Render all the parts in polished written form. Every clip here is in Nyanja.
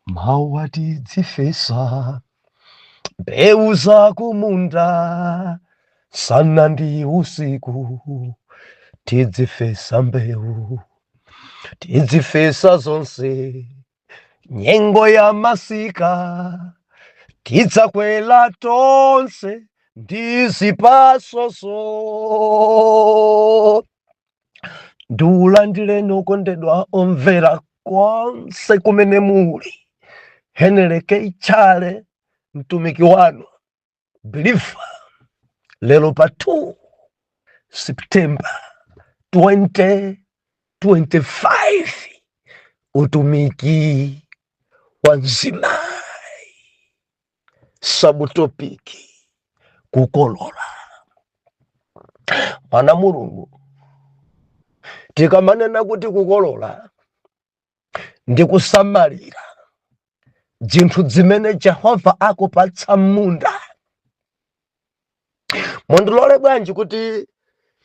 Mawa tidzifesa mbewu za kumunda, sana ndi usiku tidzifesa mbewu, tidzifesa zonse nyengo ya masika, tidzakwela tonse ndi zipasozo. Ndiulandireni okondedwa omvera konse kumene muli. Henry K. Chale, mtumiki wanu believer, lero pa 2 September 2025, utumiki wa mzimayi, subtopic kukolola. Mwana Mulungu, tikamanena kuti kukolola ndi kusamalira zinthu zimene Jehova akupatsa m'munda. Mundilole bwanji kuti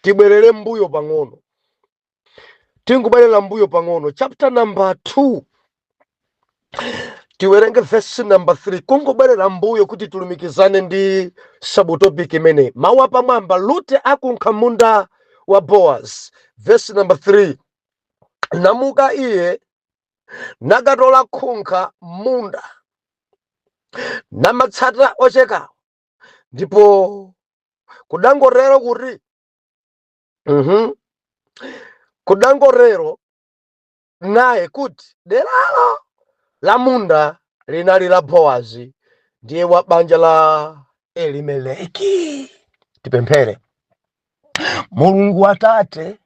tibwerere mbuyo pang'ono, tingubwerera mbuyo pang'ono, chapter number 2, tiwerenge verse number 3, kungobwerera mbuyo kuti tilumikizane ndi subtopic imeneyi. Mawu apamwamba: Rute akunkha munda wa Boaz. Verse number 3: Namuka iye nakatola khunkha munda, namatsata ochekawo, ndipo kudangotero kuti kudangotero naye kuti deralo la munda linali la Bowazi, ndiye wa banja la Elimeleki. Tipemphere. Mulungu Atate,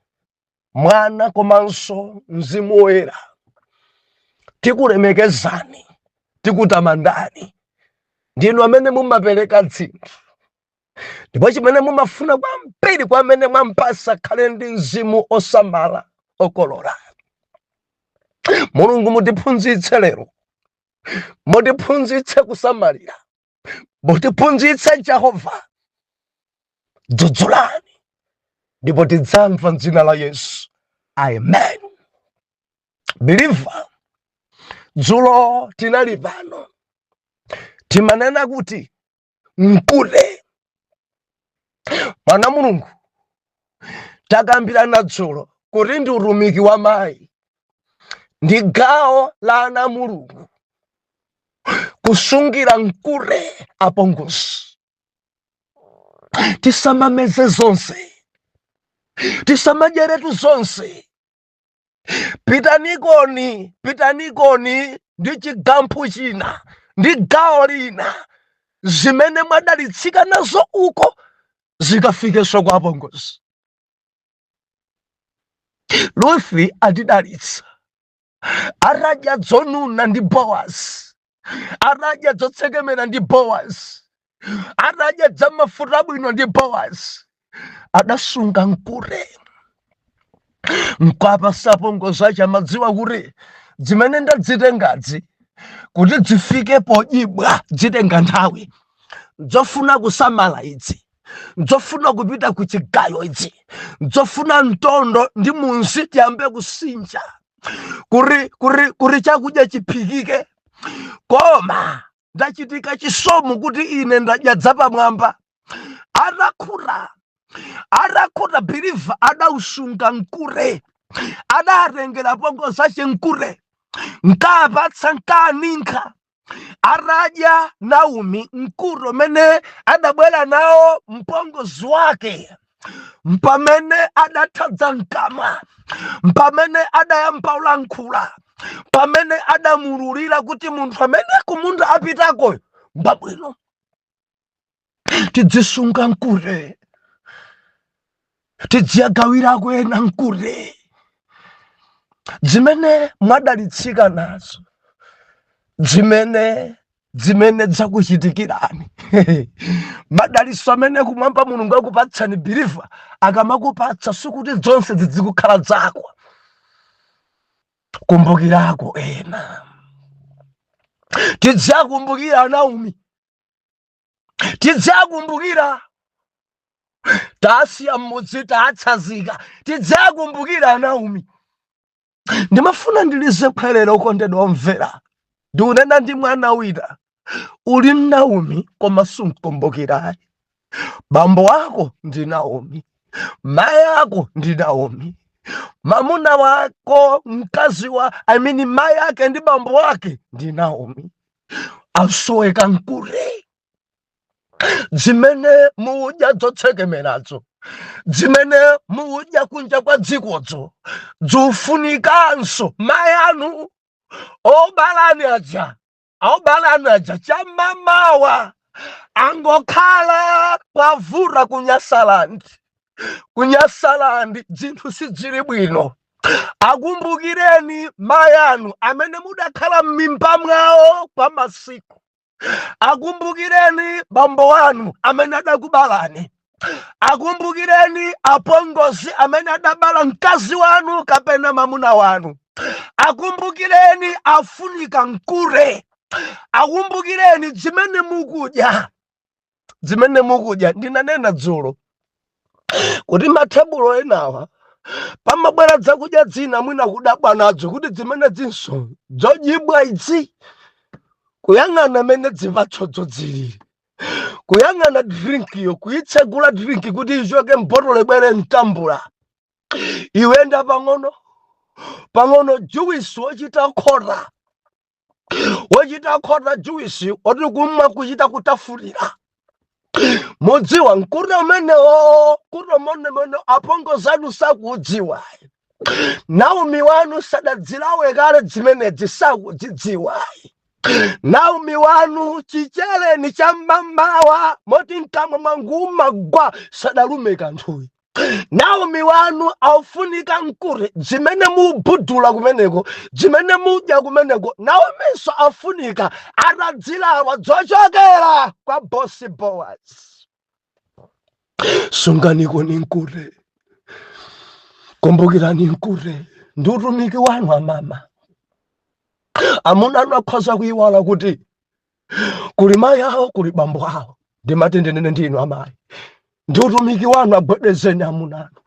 Mwana komanso Mzimu Woyera, tikulemekezani, tikutamandani. Ndinu amene mumapereka dzinthu, ndipo chimene mumafuna kwambiri kwa amene mwampasa, khale ndi mzimu osamala, okolola. Mulungu, mutiphunzitse lero, mutiphunzitse kusamalira, mutiphunzitse Jehova. Dzudzulani ndipo tidzamva, mdzina la Yesu, amen. Believer, dzulo tinali pano, timanena kuti mkute. Mwana Mulungu, takambirana dzulo kuti ndi utumiki wa mayi, ndi gawo la ana Mulungu kusungira mkute apongozi. Tisamameze zonse, tisamadyeretu zonse. Pitanikoni, pitanikoni ndi chigamphu china, ndi gawo lina, zimene mwadalitsika nazo uko zikafikenso kwa apongozi. Ruthi atidalitsa atadya dzonuna ndi Bowazi, atadya dzotsekemera ndi Bowazi, atadya dzamafuta abwino ndi Bowazi, adasunga mkute nkwapasa apongozi ache. Amadziwa kuti zimene ndadzitengazi kuti zifike podyibwa zitenga nthawi, zofuna kusamala idzi, nzofuna kupita ku chigayo idzi, nzofuna mtondo ndi munsi tiyambe kusinja kuri chakudya chiphikike. Koma ndachitika chisomo kuti ine ndadya dzapamwamba. Atakhuta, atakhuta believer, adausunga mkute, adatengera pongozi ache mkute nkapatsa, nkaninkha. Atadya Naomi mkute umene adabwera nawo mpongozi wake, mpamene adathadza mkamwa, mpamene adayamba ulankhula, pamene adamululira kuti munthu amene kumunda apitakoyo mbabwino. Tidzisunga mkute, tidziyagawirako ena mkute. Zimene mwadalitsika nazo, zimene zakuchitikirani, madalitso amene kumwamba Mulungu akupatsani, believer, akamakupatsa sikuti zonse zizikukhala zako. Kumbukirako ena. Tidzakumbukira Naomi, tidzakumbukira. Tasiya mmudzi, tatsazika, tidzakumbukira Naomi. Ndimafuna ndilize khwerero, okondedwa omvera. Ndikunena ndi mwana wina, uli Naomi koma sumkumbukirayi. Bambo ako ndi Naomi, mayi ako ndi Naomi, mamuna wako, mkazi wa, I mean, mayi ake ndi bambo ake ndi Naomi. Asoweka mkute. Zimene mudya zotsekemerazo, zimene mudya kunja kwa dzikozo, zifunikanso mayi anu obalani aja, obalani aja chamamawa angokhala kwavura kunyasalandi, kunyasalandi zinthu sizili bwino. Akumbukireni mayi anu amene mudakhala m'mimba mwawo kwa masiku. Akumbukireni bambo wanu amene adakubalani. Akumbukireni apongozi amene adabala mkazi wanu kapena mamuna wanu. Akumbukireni, afunika mkute. Akumbukireni zimene mukudya, zimene mukudya. Ndinanena dzulo kuti mathebulo enawa pamabwera zakudya zina mwina kudabwa nadzo kuti zimene zinso zodyibwa idzi, kuyang'ana mene zipatsozo zilili, kuyang'ana drinkiyo, kuyitsegula drink kuti ichoke mbotolo ibwere mtambula, iwenda pang'ono pang'ono, juice wochita khota, wochita khota, juice oti kumwa kuchita kutafulira. Mudziwa mkute umenewo, mkute umene apongozi anu sakuudziwa, Naomi wanu sadadzilawe kale zimenezi, sakudzidziwa. Naomi wanu chicheleni cha mmamawa moti mkamwa mwanguma gwa, sadalume kanthuyi. Naomi wanu aufunika mkute. Zimene mubudula kumeneko, zimene mudya kumeneko, Naominso afunika atadzilawa zochokera kwa bosi Boaz. Sunganiko ni mkute, kumbukirani mkute ndi utumiki wanu. Amama, amuna anu akhoza kuyiwala kuti kuli mayi awo, kuli bambo awo. Ndimati ndinene ndinu amayi, ndi utumiki wanu, agwedezeni amuna anu.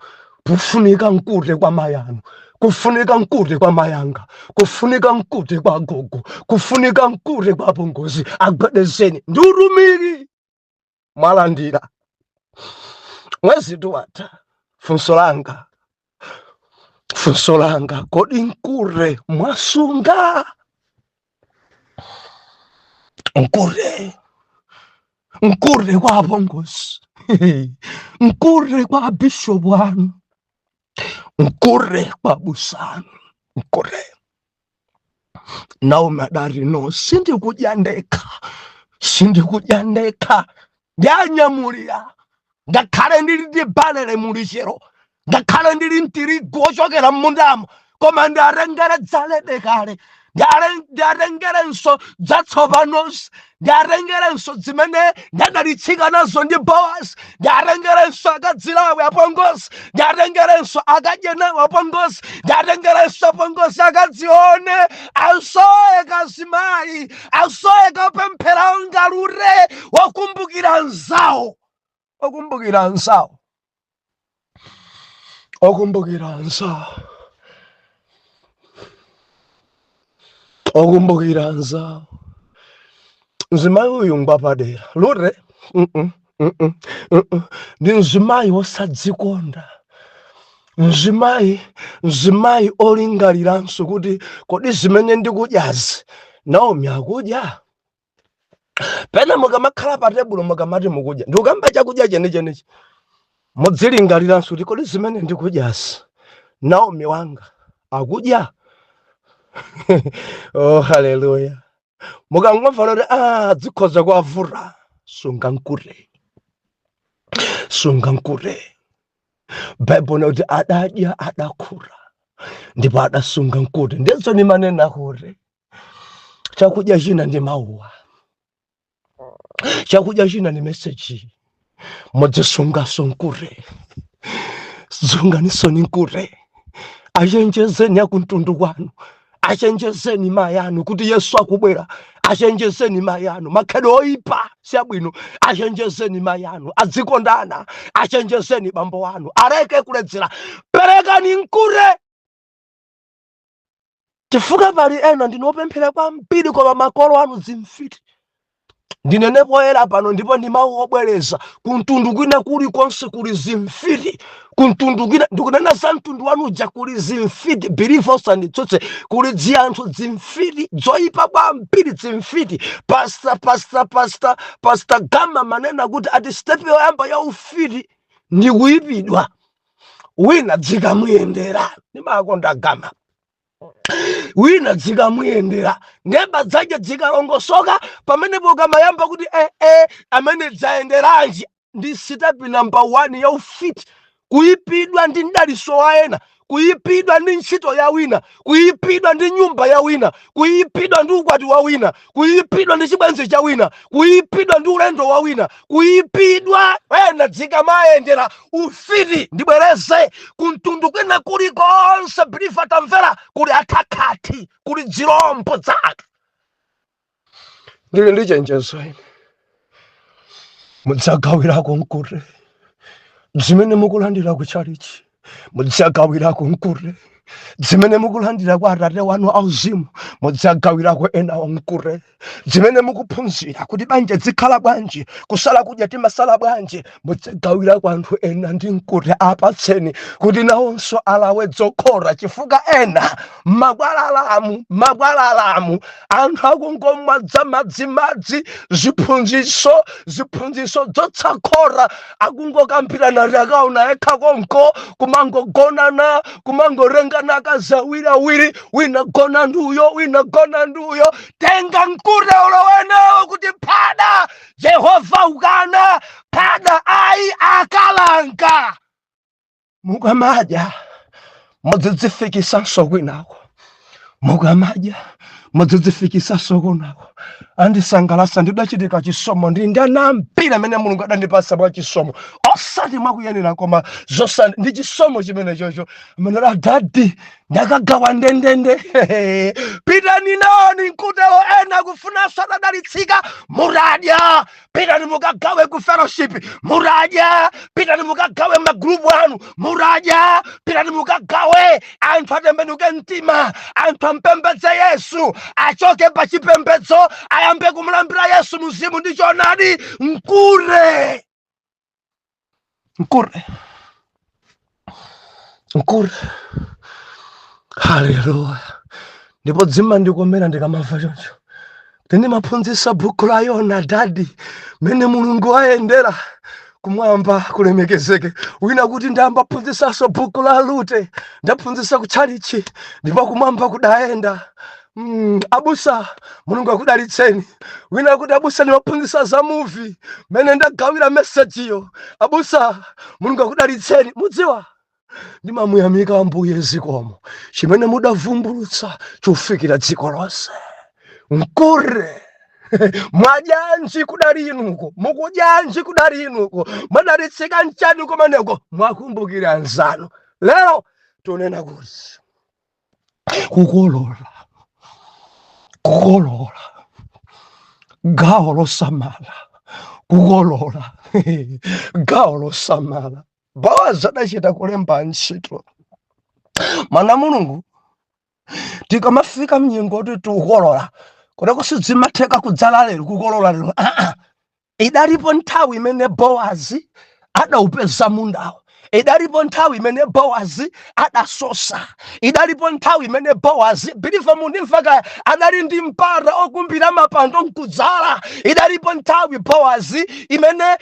Kufunika mkute kwa mayi anu, kufunika mkute kwa mayanga, kufunika mkute kwa gogo, kufunika mkute kwa apongozi. Agwedezeni, ndi utumiki mwalandira. Mwezi tuwatha. Funso langa, funso langa, kodi mkute mwasunga? Mkute, mkute kwa apongozi, mkute kwa bishopu anu, mkute kwa abusa anu, mkute. Naomi adati, "No, sindikudya ndekha, sindikudya ndekha, ndanyamulira. Ngakhale ndili ndi balere mulichero, ngakhale ndili mtirigu wochokera m'mundamo, koma ndiatengere dzalede kale, ndiatengerenso dzatsopanozi, ndiatengerenso zimene ndadalitsika nazo ndi Boaz, ndiatengerenso akadzilawe apongozi, ndiatengerenso akadye nawo apongozi, ndiatengerenso apongozi akadzione. Asowe kazimayi, asowe kapemphera ngalure, wakumbukira nzawo, okumbukira anzawo, okumbukira anzawo, okumbukira anzawo." Mzimayi uyu ngwapadera, Rute. Ndi mzimayi wosadzikonda, mzimayi, mzimayi olingaliranso kuti kodi zimene ndikudyazi Naomi akudya? Pena mukamakhala pa tebulo, mukamati mukudya, ndikukamba chakudya chenichenichi, mudzilingaliranso kuti kodi zimene ndikudyazi Naomi wanga akudya? Oh, haleluya! Mukangomva kuti ah, zikhoza kuwavuta, sunga mkute, sunga mkute. Baibulo kuti adadya, adakhuta, ndipo adasunga mkute. Ndizo nimanena kuti chakudya china ndi mawuwa, chakudya china ndi meseji. Mudzisungaso mkute, sunganisoni mkute. Achenjezeni akumtundu kwanu, achenjezeni mayi anu kuti Yesu akubwera. Achenjezeni mayi anu, makhalidwe oyipa si abwino. Achenjezeni mayi anu adzikondana. Achenjezeni bambo anu aleke kuledzera. Perekani mkute. Chifukwa pali ena ndinopemphera kwambiri, koma makolo anu dzimfiti. Ndinene poyera pano, ndipo ndi mawu obwereza, kumtundu kwina kulikonse kuli zimfiti. Kumtundu kwina, ndikunena za mtundu wanu uja, kuli zimfiti. Believer, usanditsutse, kuli dzianthu dzimfiti dzoyipa kwambiri, dzimfiti. Pastor Gama manena kuti ati step yoyamba ya ufiti ndi kuyipidwa wina dzikamuyendera. Ndimakonda Gama. Wina dzikamuyendera, ndemba dzake dzikalongosoka, pamenepo ukamayamba kuti amene dzayenderanji, ndi step number 1 ya ufiti. Kuyipidwa ndi mdaliso wa ena, kuyipidwa ndi ntchito ya wina, kuyipidwa ndi nyumba ya wina, kuyipidwa ndi ukwati wa wina, kuyipidwa ndi chibwenzi cha wina, kuyipidwa ndi ulendo wa wina, kuyipidwa ena dzikamayendera, ufiti. Ndibwereze, kumtundu kwina kulikonse, believer, tamvera, kuli athakhati, kuli dzirombo dzathu. Ndili ndi chenjezo ine, mudzagawirako mkute zimene mukulandira ku chalichi, mudzagawirako mkute zimene mukulandira kwa atate wanu auzimu, mudzagawirako enawo mkute zimene mukuphunzira kuti banja dzikhala bwanji, kusala kudya timasala bwanji, mudzagawirako anthu ena ndi mkute. Apatseni kuti nawonso alawe dzokhora, chifukwa ena makwalalamu, makwalalamu anthu akungomwadza madzimadzi, ziphunziso, ziphunziso dzotsakhora, akungokambirana akaona yekha konko, kumangogonana, kumangorengana akazi awiriawiri, wina gona nduyo, wina gona nduyo. Tenga mkute ulowenewo kuti phada Jehova ukana phada ayi akalanga. Mukamadya mudzidzifikisanso kwinako, mukamadya mudzidzifikisanso kwinako. Andisangalasa, ndidachitika chisomo, ndi ndanampira amene Mulungu adandipasa mwa chisomo, osati mwakuyenera, koma zosa ndi chisomo chimene chocho. Amene daddy, ndakagawa ndendende. Pitani nani mkutewo, ena kufunanso adadalitsika. Muradya, pitani mukagawe ku fellowship. Muradya, pitani mukagawe magrupu anu. Muradya, pitani mukagawe, anthu atembenuke mtima, anthu ampembedze Yesu, achoke pa chipembedzo, ayambe kumulambira Yesu muzimu ndi choonadi. Mkure, mkure, mkure. Haleluya! Ndipo dzima ndikomera ndikamamva choncho. Tindimaphunzitsa bhuku la Yona, daddy, mene Mulungu ayendera kumwamba kulemekezeke. Wina kuti ndambaphunzitsanso bhuku la Rute, ndaphunzitsa kutchalichi ndipo kumwamba kudayenda. Abusa, Mulungu akudalitseni. Wina kuti, abusa, ndimaphunzitsa za movie, mene ndagawira mesejiyo, abusa, Mulungu akudalitseni. Mudziwa, ndimamuyamika Ambuye, zikomo chimene mudavumbulutsa chofikira dziko lonse. Mkure mwadyanji kudali inuko, mukudyanji kudali inuko, mwadalitsika mchani kumeneko, mwakumbukira anzanu. Lero tunena kuti kukolola, kukolola gawo losamala, kukolola gawo losamala. Bowazi adachita kulemba ntchito. Mwana Mulungu, tikamafika mnyengo kuti tikukolola, kodi sizimatheka kudzala lero, kukolola lero? Ah-ah. Idalipo nthawi imene Bowazi adaupeza mundawo, idalipo nthawi imene Bowazi adasosa, idalipo nthawi imene Bowazi, believer, mundimva kaya, adali ndi mpata okumbira mapando nkudzala. Idalipo nthawi Bowazi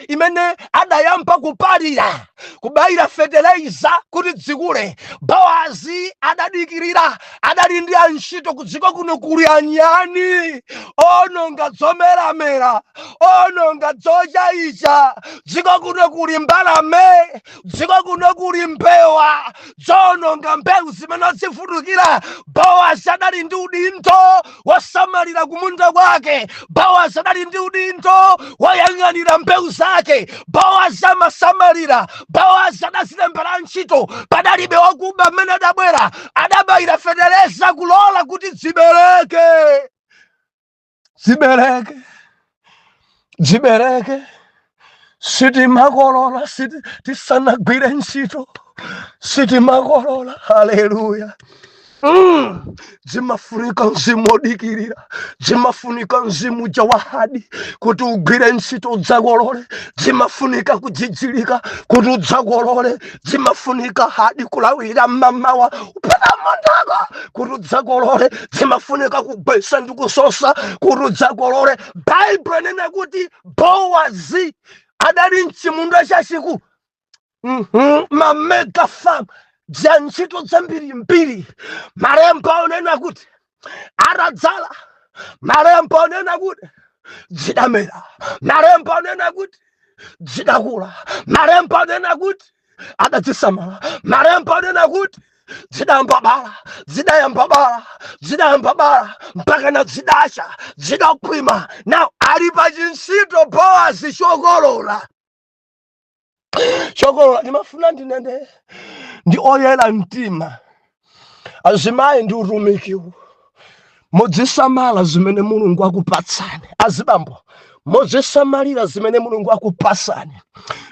imene adayamba kupalira, kubayira feteleza kuti dzikule. Bowazi adadikirira, adali ndi antchito. Kudziko kuno kuli anyani ononga dzomeramera, ononga dzochaicha. Dziko kuno kuli mbalame, dziko kuno kuli mbewa dzononga mbewu zimene azifutukira. Bowazi adali ndi udindo wosamalira kumunda kwake. Bowazi adali ndi udindo woyang'anira mbewu zake. Bowazi amasamalira. Bowazi adazilembera ntchito. Padalibe wakuba amene adabwera. Adabayira feteleza kulola kuti zibereke, zibereke, zibereke. Sitimakolola siti tisanagwire ntchito, sitimakolola. Haleluya! Zimafunika mzimu wodikirira, zimafunika mzimu uja wa hard kuti ugwire ntchito udzakolole, zimafunika kujijilika kuti udzakolole, zimafunika hard kulawira mmamawa upita mundako kuti udzakolole, zimafunika kugwesa ndi kusosa kuti udzakolole. Baibulo inena kuti Bowazi adali mchimunda chachikulu, ma mega farm, za ntchito zambirimbiri. Malemba onena kuti atadzala, malemba onena kuti zidamera, malemba onena kuti zidakula, malemba onena kuti adazisamala, malemba onena kuti zidayamba bala, zidayamba bala, zidayamba bala mpaka na zidacha, zidakhwima. Now ali pa chintchito Bowazi chokolola, chokolola. Ndimafuna ndinene ndi oyera mtima, azimayi ndi utumikiwu, mudzisamala zimene Mulungu akupatsani. Azibambo, mudzisamalira zimene Mulungu akupasani.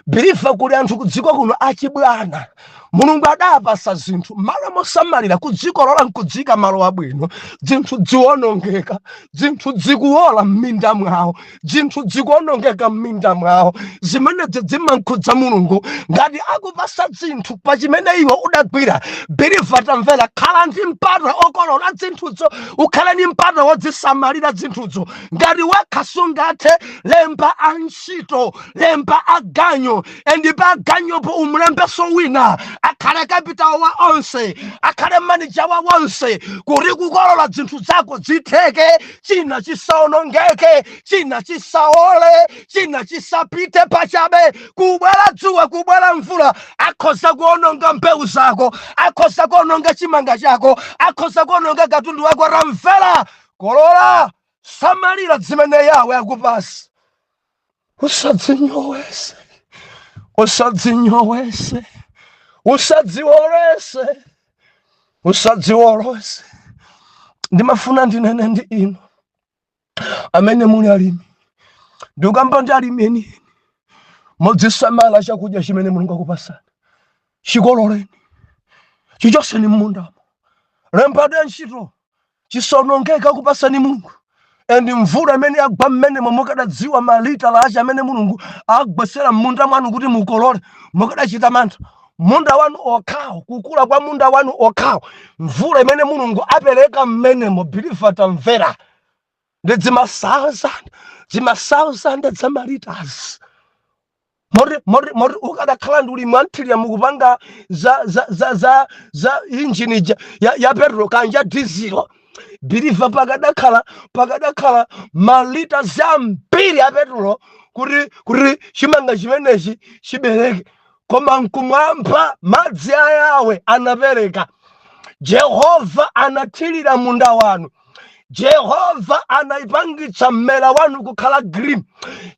Believer, kuli anthu kudziko kuno achibwana. Mulungu adapasa zinthu, malo mosamalira kudzikolola nkudzika malo abwino, zinthu ziwonongeka, zinthu zikuwola m'minda mwawo, zinthu zikuwonongeka m'minda mwawo. Zimenezi zimankhudza Mulungu. Ngati akupasa zinthu pa chimene iwe udagwira, believer, tamvera, khala ndi mpata okolola zinthuzo, ukhale ndi mpata wodzisamalira zinthuzo. Ngati wekha sungathe, lemba antchito, lemba aganyo, and pa aganyopo umulembeso wina akhale kapitawo wa onse, akhale manija wa onse, kuti kukolola zinthu zako zitheke, china chisaonongeke, china chisaole, china chisapite pachabe. Kubwera dzuwa, kubwera mvula, akhoza kuononga mbewu zako, akhoza kuononga chimanga chako, akhoza kuononga katundu wako. Tamvera, kolola, samalira zimene Yawe akupasa. Usadzinyowese, usadzinyowese, usadziolese, usadziolose. Ndimafuna ndinene ndi inu amene muli alimi, ndikukamba ndi alimi enieni, mudzisamala chakudya chimene Mulungu akupasani. Chikololeni, chichoseni m'mundamo, lembani ntchito, chisonongeka kupasani Mulungu. And mvula imene yagwa mmenemo, mukadadziwa malitala ache amene Mulungu agwesera m'munda mwanu kuti mukolole, mukadachita mantha. Munda wanu okhawo, kukula kwa munda wanu okhawo, mvula imene Mulungu apereka mmenemo, believer, tamvera, ndi zima thousand, zima thousand za ma litres. Moti ukadakhala ndi ulimi wanthirira, mukupanga za injini ija ya petrol kanja diesel, believer, pakadakhala malita zambiri a petrol kuti chimanga chimenechi chibereke. Koma nkumwamba madzi a Yawe anapereka, Jehova anathirira munda wanu, Jehova anayipangitsa mmera wanu kukhala green,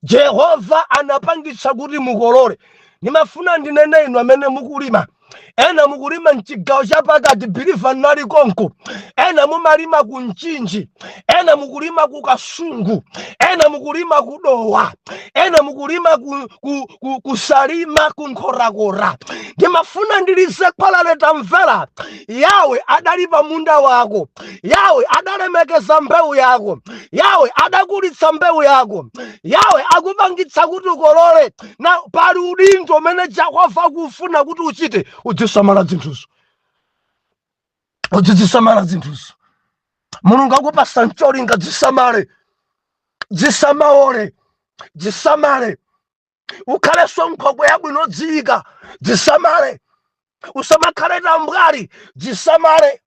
Jehova anapangitsa kuti mukolole. Ndimafuna ndinene inu amene mukulima, ena mukulima mchigawo chapakati, believer, nali konko, ena mumalima ku Mchinji, ena mukulima ku Kasungu, ena mukulima ku Dowa, ena mukulima ku Salima, ku Nkhotakota, ndimafuna ndilize khwalale. Tamvera, Yawe adali pa munda wako, Yawe adalemekeza mbewu yako, Yawe adakulitsa mbewu yako, Yawe akupangitsa kuti ukolole. Na pali udindo umene Jehova akufuna kuti uchite: udzisamala zinthuzo, udzizisamala zinthuzo. Mulungu akupasa ncholinga, zisamale, zisamaole, zisamale, ukhalenso nkhokwe yabwino dziyika, zisamale, usamakhale tambwali, zisamale,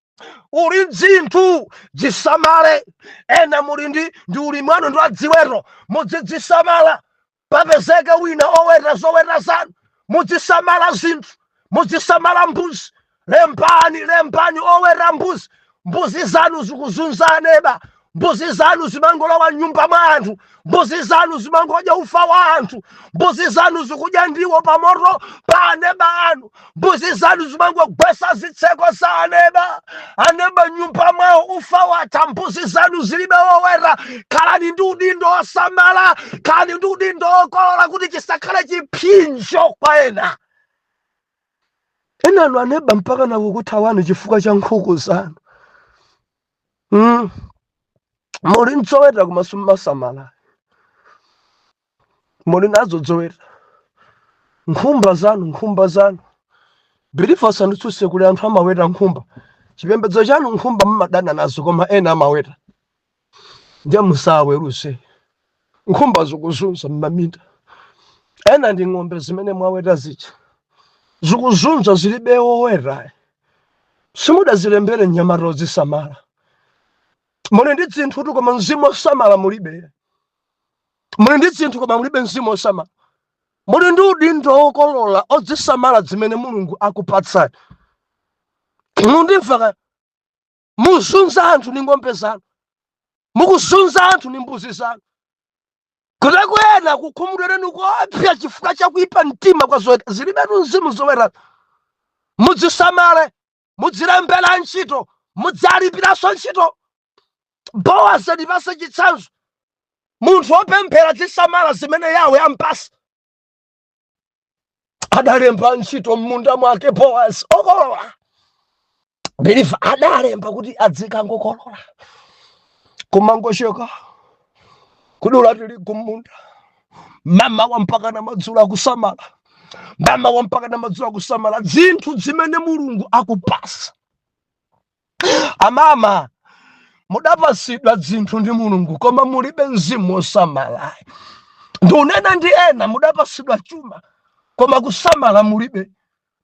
uli dzinthu, zisamale. Ena muli ndi ulimi wanu ndi adziweto, mudzidzisamala, papezeke wina oweta zoweta zanu. Mudzisamala zinthu, mudzisamala mbuzi, lembani, lembani oweta mbuzi. Mbuzi zanu zikuzunza aneba, mbuzi zanu zimangolowa nyumba mwa anthu, mbuzi zanu zimangodya ufa wa anthu, mbuzi zanu zikudya ndiwo pamoto pa aneba anu, mbuzi zanu zimangogwesa zitseko za aneba, aneba nyumba mwawo ufa watha, mbuzi zanu zilibe woweta. Khalani ndi udindo osamala, khalani ndi udindo okolola kuti chisakhale chipsinjo kwa ena. Enanu aneba mpaka nakukuthawani chifukwa cha nkhuku zanu. Muli nzoweta koma simumasamala. Muli nazo zoweta, nkhumba zanu, nkhumba zanu. Believer, usanditsutse, kuli anthu amaweta nkhumba. Chipembedzo chanu nkhumba mumadana nazo, koma ena amaweta, ndiye musaweruze. Nkhumba zikuzunza m'maminda, ena ndi ng'ombe zimene mwaweta zija zikuzunza, zilibe woweta, simudazilembere mnyamata ozisamala. Muli ndi zinthutu koma mzimu osamala mulibe. Muli ndi zinthu koma mulibe mzimu osamala. Muli ndi udindo wokolola odzisamala zimene Mulungu akupatsani. Mundimva ka? Muzunza anthu ndi ng'ombe zanu, mukuzunza anthu ndi mbuzi zanu, kuteko ena kukhumudwereni kuopsa chifukwa chakuipa mtima kwa zoweta. Zilibetu mzimu zoweta. Mudzisamale, mudzilembera ntchito, mudzalipiranso ntchito. Bowazi ndipase chitsanzo, munthu wopemphera dzisamala zimene Yawe ampasa. Adalemba ntchito m'munda mwake Bowazi okolola. Believer, adalemba kuti adzikangokolola, kumangochoka kudula tirigu m'munda mamawa mpaka na madzulo, akusamala mamawa mpaka na madzulo, akusamala zinthu zimene Mulungu akupasa. Amama, mudapasidwa zinthu ndi Mulungu koma mulibe mzimu wosamala. Ndiunena ndi ena, mudapasidwa chuma koma kusamala mulibe.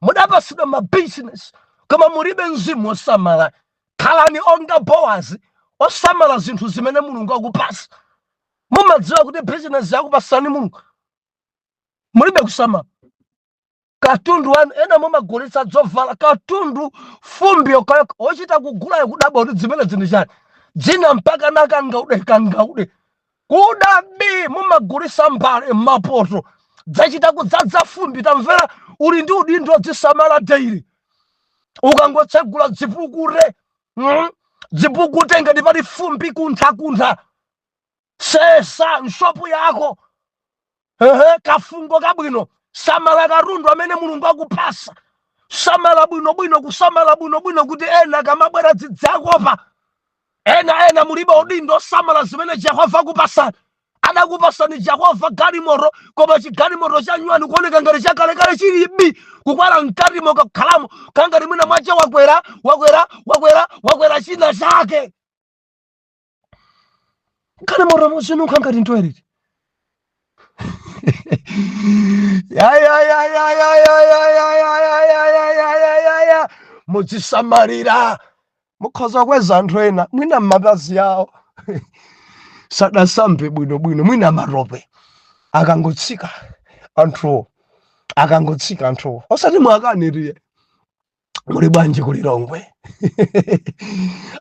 Mudapasidwa mabizinesi koma mulibe mzimu wosamala. Khalani onga Bowazi, osamala zinthu zimene Mulungu akupasa. Mumadziwa kuti bizinesi yakupasani Mulungu, mulibe kusamala katundu wanu. Ena mumagulitsa dzovala, katundu fumbi yokayoka, ochita kugulayo kudabwa kuti zimene zini chani, dzina mpaka nakangaude kangaude kudabi. Mumagulitsa mbale, mapoto dzachita kudzadza fumbi. Tamvera, uli ndi udindo odzisamala daily. Ukangotsegula dzipukute, Dzipukute ngati pali fumbi, kunthakuntha, sesa m'shop yako. Ehe, kafungo kabwino. Samala katundu amene Mulungu akupasa, samala bwinobwino, kusamala bwinobwino kuti ena akamabwera dzidzakopa. Ena mulibe udindo osamala zimene Jehova akupasani. Adakupasani Jehova galimoto, koma chigalimoto chanyuwani kuoneka ngati chakalekale, chilibi kukwala mkatimo, kakhalamo kangati mwina mwache wakwera, wakwera, wakwera, wakwera china chake. Galimoto muzinunkha ngati toilet. Ya ya ya ya ya ya ya ya ya ya ya ya ya ya ya ya. Muzisamalira. Mukhoza kweza anthu ena, mwina m'mapazi awo sadasambe bwinobwino, mwina matope. Akangotsika anthuwo, akangotsika anthuwo, osati mwakaniriye muli bwanji kulilongwe,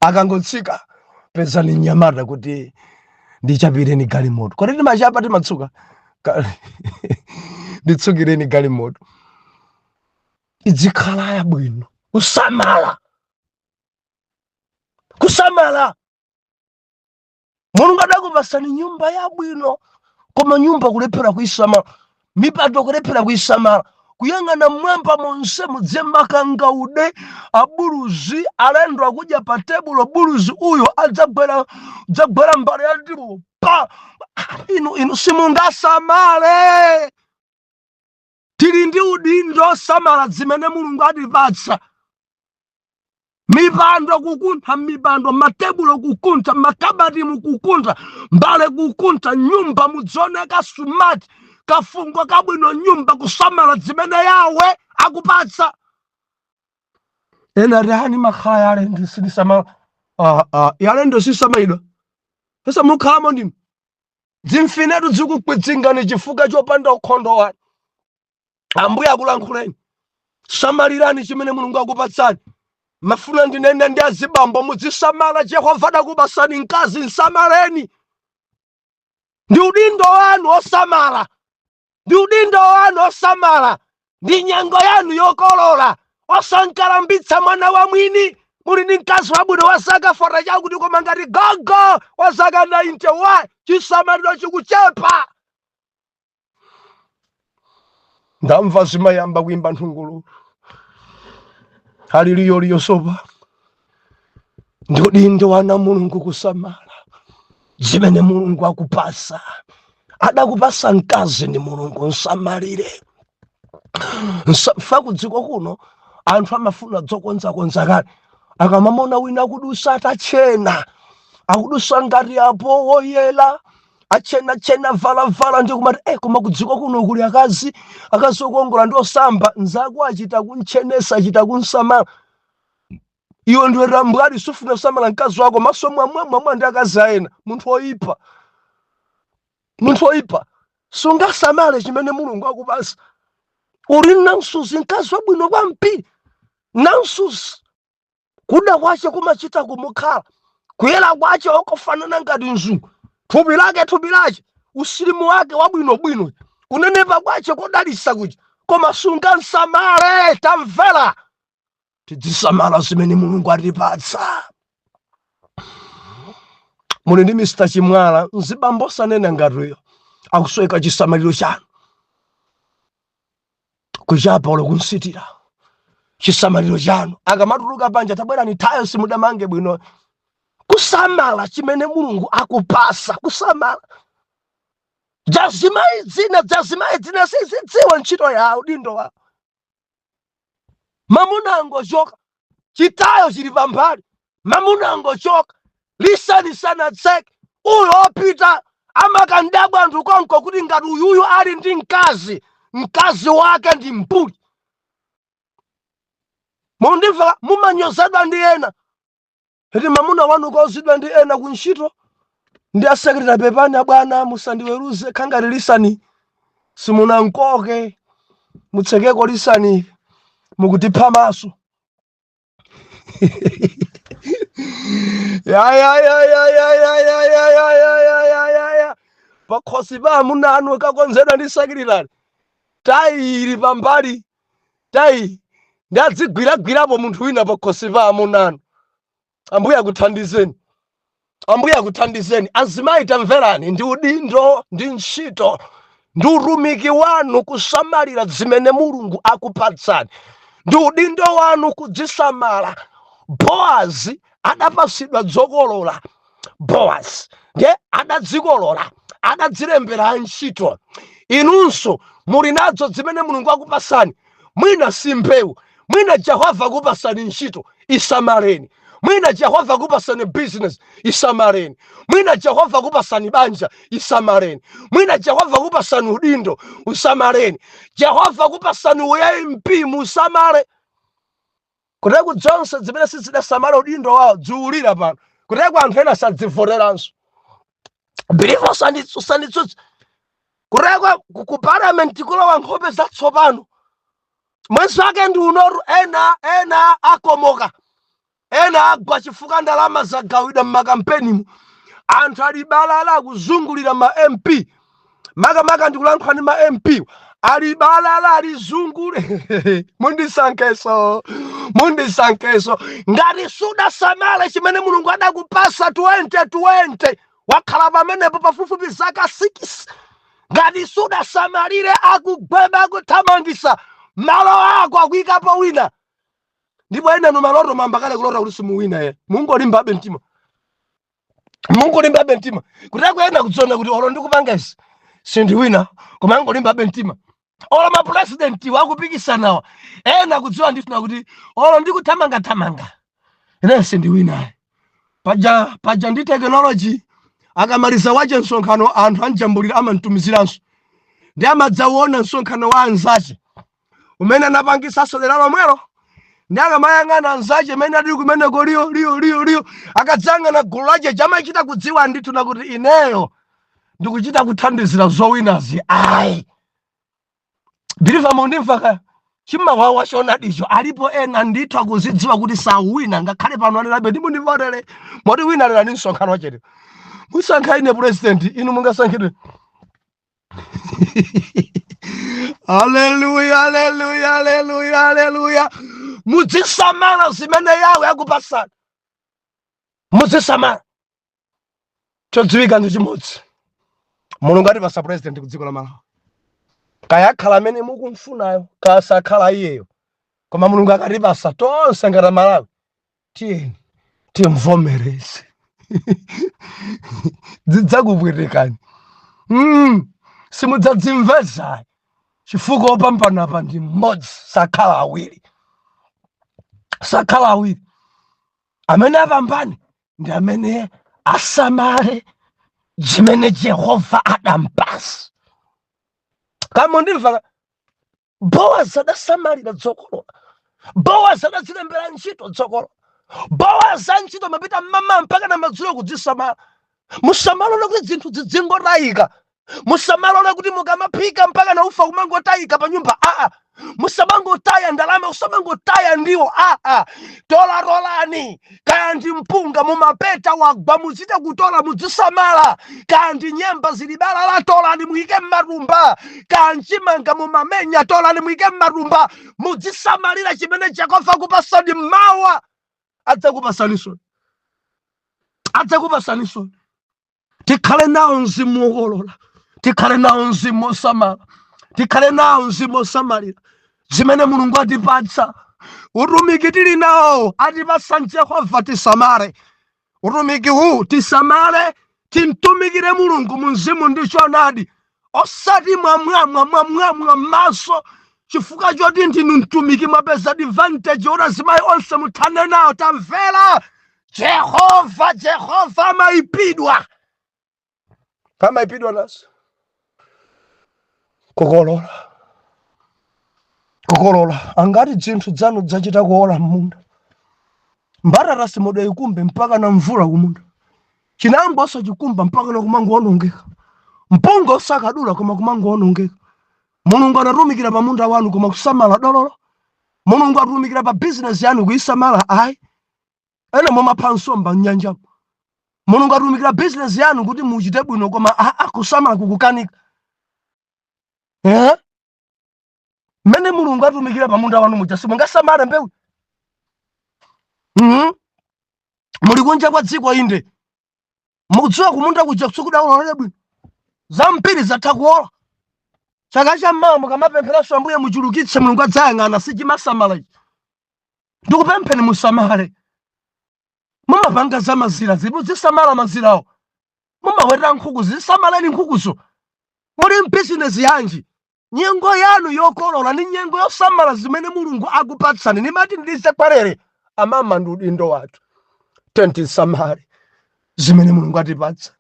akangotsika pezani mnyamata kuti ndichapireni galimoto. Kodi timachapa, timatsuka? Nditsukireni galimoto idzikhala yabwino. Kusamala, kusamala. Mulungu adakupasani nyumba yabwino koma nyumba kulephera kuisamala, mipando kulephera kuisamala, kuyang'ana mmwamba monse mudze makangaude, abuluzi, alendo akudya pa tebulo, buluzi uyo adzagwera, dzagwera mbale ya ndiwo pa inu. Inu simungasamale. Tili ndi udindo osamala zimene Mulungu atipatsa. Mipando kukuntha, mipando, matebulo kukuntha, makabati mukukuntha, mbale kukuntha, nyumba mudzioneka smart, kafungo kabwino nyumba, kusamala zimene Yawe akupatsa. Ena ati ani makhala yalendo silisamala. Ah, ah, yalendo sisamalidwa, pesa mukhalamo ndinu. Dzimfinetu zikukwidzingani chifukwa chopanda ukhondo wanu. Ambuye akulankhuleni, samalirani chimene Mulungu akupatsani. Mafuna ndinene ndi azibambo, muzisamala. Jehova adakupasani mkazi, nsamaleni. Ndi udindo wanu osamala, ndi udindo wanu osamala. Ndi nyengo yanu yokolola, osankalambitsa mwana wa mwini. Muli ndi mkazi wabwino wa zaka 40 chakuti, koma ngati gogo wa zaka 91, chisamaliro chikuchepa. Ndamva zimayamba kuimba nthungulu, aliliyoliyo sopa. Ndi udindo wa ana Mulungu kusamala zimene Mulungu akupasa. Adakupasa mkazi ndi Mulungu, nsamalire. Fa kudziko kuno anthu amafuna dzokonzakonza kale. Akamamona wina akudusa atachena, akudusa ngati apo woyela, achenachena, valavala, ndi kumati koma kudziko kuno kuli akazi, akazi okongola ndi osamba. Nzako achita kunchenesa, achita kunsamala. Iwe ndiwe tambwali, sufuna kusamala mkazi wako, maso mwamwamwamwa ndi akazi aena. Munthu oyipa, munthu oyipa, sungasamale chimene Mulungu akupasa. Uli namsuzi, mkazi wabwino kwambiri, namsuzi, kuda kwache kumachita kumukhala, kuyera kwache okofanana ngati mzungu, thupi lake, thupi lache, usilimu wake wabwinobwino, kunenepa kwache kodalisa kuja, koma sungansamale. Tamvera, tidzisamala zimene Mulungu atipatsa. Muli ndi Mr Chimwala, mzibambo sanena ngatiyo akusweka chisamaliro chanu, kuchapa ulo kunsitira chisamaliro chanu. Akamatuluka panja, tabwerani, tayo simudamange bwino. Kusamala chimene Mulungu akupasa, kusamala. Jazimayi dzina, jazimayi dzina sizidziwa ntchito yawo, dindo wawo. Mamuna angochoka, chitayo chili pambali. Mamuna angochoka, lisani sanatseke, uyo opita. Amakandabwa anthu konko kuti ngati uyuyu ali ndi mkazi, mkazi wake ndi mbuli. Mundimva, mumanyozedwa ndi ena eti mamuna wanu kozidwa ndi ena kuntchito ndi asekretary. Pepani abwana, musandiweruze, khangati lisani simunankoke, mutsekeko lisani, mukutipha maso. Ya ya ya ya ya ya ya ya ya ya ya ya ya ya, pakhosi pa amuna anu kakonzedwa ndi secretary, tayi ili pambali, tayi ndi adzigwiragwirapo munthu wina pakhosi pa amuna anu. Ambuye akuthandizeni, Ambuye akuthandizeni. Azimayi, tamverani, ndi udindo, ndi ntchito, ndi utumiki wanu kusamalira zimene Mulungu akupatsani. Ndi udindo wanu kudzisamala. Boazi adapasidwa dzokolola. Boazi ndiye adadzikolola, adadzilembera antchito. Inunso muli nadzo zimene Mulungu akupasani. Mwina si mbewu, mwina Jehova akupasani ntchito, isamaleni. Mwina Jehova akupasani business, isamaleni. Mwina Jehova akupasani banja, isamaleni. Mwina Jehova akupasani udindo, usamaleni. Jehova akupasani uMP, musamale. Kuteku zonse zimene sizidasamala udindo wawo dziulira pano. Kuteku anthu ena sadzivoteranso. Believer, usanditsutse. Kuteku ku parliament kulowa nkhope zatsopano, mwezi wake ndi unotu. Ena akomoka, ena agwa chifukwa ndalama zagawidwa m'makampenimu. Anthu ali balala akuzungulira ma MP, makamaka ndikulankhula ndi ma MP, ali balala, alizungule, mundisankheso, mundisankheso. Ngati sudasamale chimene Mulungu adakupasa 2020, wakhala pamenepo pafupifupi zaka 6, ngati sudasamalire, akugweba, akuthamangisa malo ako, akuyikapo wina. Ndipo ena numaloto mamba kale kulota kuti simuwina ye, mungolimbabe mtima, mungolimbabe mtima. Kuti akuyenda kudziona kuti olo ndikupanga izi sindiwina, koma angolimbabe mtima. Olo mapresidenti wakupikisanawa, ena kudziwa ndifuna kuti olo ndikuthamangathamanga ine sindiwina. Paja ndi technology, akamaliza wache msonkhano, anthu anjambulira, amamtumiziranso, ndi amadzauona msonkhano wa anzache umene anapangisanso dera lomwelo. Ndi akamayang'ana anzache imene ali kumeneko, liyo liyo liyo liyo, akadzayang'ana gulu lache, chamachita kudziwa ndithu nakuti ineyo ndikuchita kuthandizira zowinazi. Ayi, believer, mundimva ka? Chimawawa chonadicho. Alipo ena ndithu akuzidziwa kuti sawina, ngakhale pano alirabe ndi mundivotere, moti wina lera ndi msonkhano wachete, musankha ine president. Inu mungasankhidwe? Haleluya, haleluya, haleluya, haleluya! Muzisamala zimene Yawe akupasani, muzisamala. Chodziwika ndi chimodzi, Mulungu atipasa president ku dziko la Malawi, kaya akhala amene mukumfunayo, kaya sakhala iyeyo, koma Mulungu akatipasa tonse ngati Malawi, tiyeni Timvomereze, zidzakupwetekani. Simudzadzimveza chifukwa opambanapa ndi mmodzi, sakhala awiri, sakhala awiri. Amene apambane ndi amene asamale zimene Jehova adampasa. Kamundimva? Bowazi adasamalira dzokolola. Bowazi adazilembera ntchito dzokolola. Bowazi antchito mapita mmamawa mpaka na madzulo kudzisamala. Musamalole kuti zinthu zidzingotayika. Musamalole kuti mukamaphika mpaka na ufa kumangotayika pa nyumba. Aa, musamangotaya ndalama, musamangotaya ndiwo. Aa, tolatolani. Kaya ndi mpunga mumapeta wagwa, muchite kutola, mudzisamala. Kaya ndi nyemba zili balala, tolani muyike mmatumba. Kaya mchimanga mumamenya, tolani muyike mmatumba. Mudzisamalira chimene Jehova akupasani. Mawa adzakupasaninso, adzakupasaninso. Tikhale nawo mzimu wokolola, tikhale nawo mzimu wosamala, tikhale nawo mzimu wosamalira zimene Mulungu atipatsa. Utumiki tili nawo atipatsa Jehova, tisamale utumiki huu, tisamale, timtumikire Mulungu mu mzimu ndi choonadi, osati mwamwamwa mwamwamwa m'maso chifukwa choti ndinu mtumiki, mwapeza advantage ora azimayi onse muthane nawo. Tamvera, Jehova, Jehova amayipidwa, amayipidwa nazo. Kukolola, kukolola, angati zinthu zanu zachita kuola m'munda? Mbatata simudayikumbe mpaka na mvula kumunda, chinangwa osachikumba mpaka na kumangoonongeka, mpunga osakadula koma kumangoonongeka. Mulungu anatumikira pa munda wanu koma kusamala dololo. Mulungu atumikira pa bizinesi yanu, kuyisamala ayi. Ena mumapha nsomba mnyanjamo. Mulungu atumikira bizinesi yanu kuti muchite bwino, koma aa, kusamala kukukanika, eh? Mmene Mulungu atumikira pa munda wanu muja, simungasamale mbewu? Muli kunja kwa dziko, inde, mukudziwa kumunda kuja sikudaololere bwino, zambiri zatha kuola. Chaka chammawa mukamapempheranso, "Ambuye, muchulukitse," Mulungu adzayang'ana, sichimasamala ichi. Ndikupempheni musamale. Mumapanga za mazira, zimuzisamala mazirawo. Mumaweta nkhuku, zisamaleni nkhukuzo. Muli mbizinesi yanji? Nyengo yanu yokolola ni nyengo yosamala zimene Mulungu akupatsani. Nimati ndize kwerere amama, ndi udindo wathu, tentisamale zimene Mulungu atipatsa.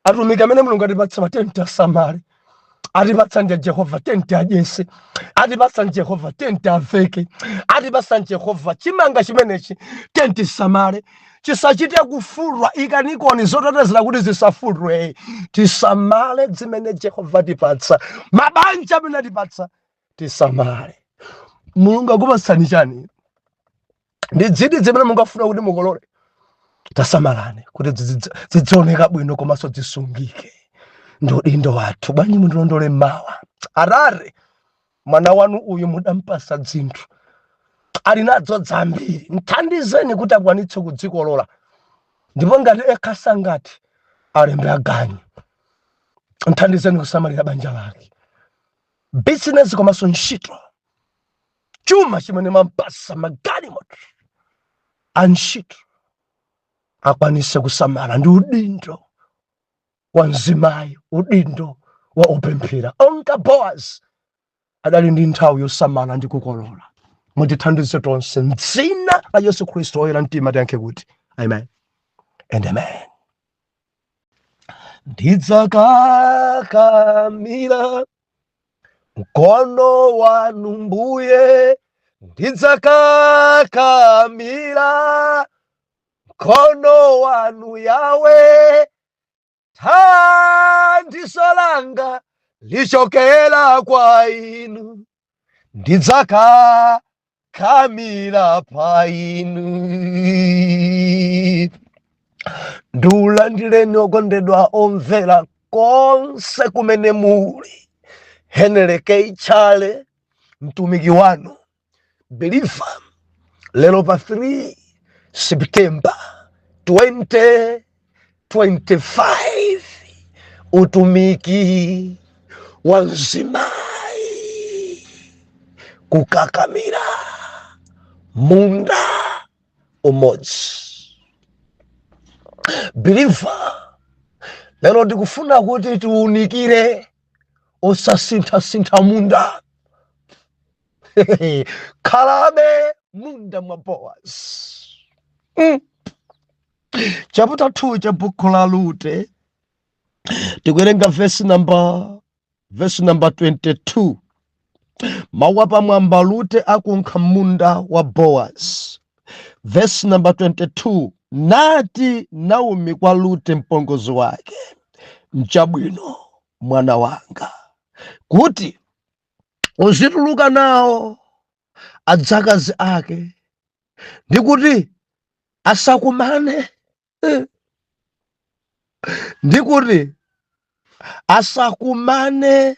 Atumiki amene Mulungu atipatsa, matenti asamale. Atipatsa ndi Jehova, tenti adyese. Atipatsa ndi Jehova, tenti aveke. Atipatsa ndi Jehova. Chimanga chimenechi tenti samale, chisachite kufulwa. Ikanikoni zotetezera kuti zisafulwe. Tisamale zimene Jehova atipatsa, mabanja amene atipatsa, tisamale. Mulungu akupatsani chani? Ndi dzidi zimene mungafuna kuti mukolole? Tasamalani kuti zidzaoneka bwino komanso zisungike. Ndi udindo wathu. Bwanji mundilondole mawa? Arare, mwana wanu uyu mudampasa dzinthu, ali nadzo zambiri, mthandizeni kuti akwanitse kudzikolola. Ndipo ngati ekha sangati, alembe aganyu. Mthandizeni kusamalira banja lake, bizinesi komanso ntchito, chuma chimene mwampasa, magalimoto, antchito, akwanise kusamala. Ndi udindo wa mzimayi, udindo wa opemphera. Onga Boaz adali ndi nthawi yosamala ndi kukolola. Mutithandize tonse mdzina la Yesu Khristu. Oyera mtima tiyankhe kuti amen and amen. Ndidzakakamira mkono wanu Mbuye, ndidzakakamira mkono wanu Yawe. Thandizo langa lichokera kwa inu, ndidzakakamira pa inu. Ndiulandireni okondedwa omvera konse kumene muli. Henry K Chale, mtumiki wanu believer, lero pa 3 September 2025, utumiki wa mzimayi kukakamira munda umodzi. Believer, lero ndikufuna kuti tiunikire osasinthasintha munda. Khalabe munda mwa Boaz. Chapter 2 cha buku la Rute, tikuwerenga verse number 22. Mawu apamwamba: Rute akunkha munda wa Boaz. Verse number 22: Nati Naomi kwa Rute mpongozi wake, "Nchabwino, mwana wanga, kuti uzituluka nawo adzakazi ake, ndi kuti asakumane ndi kuti asakumane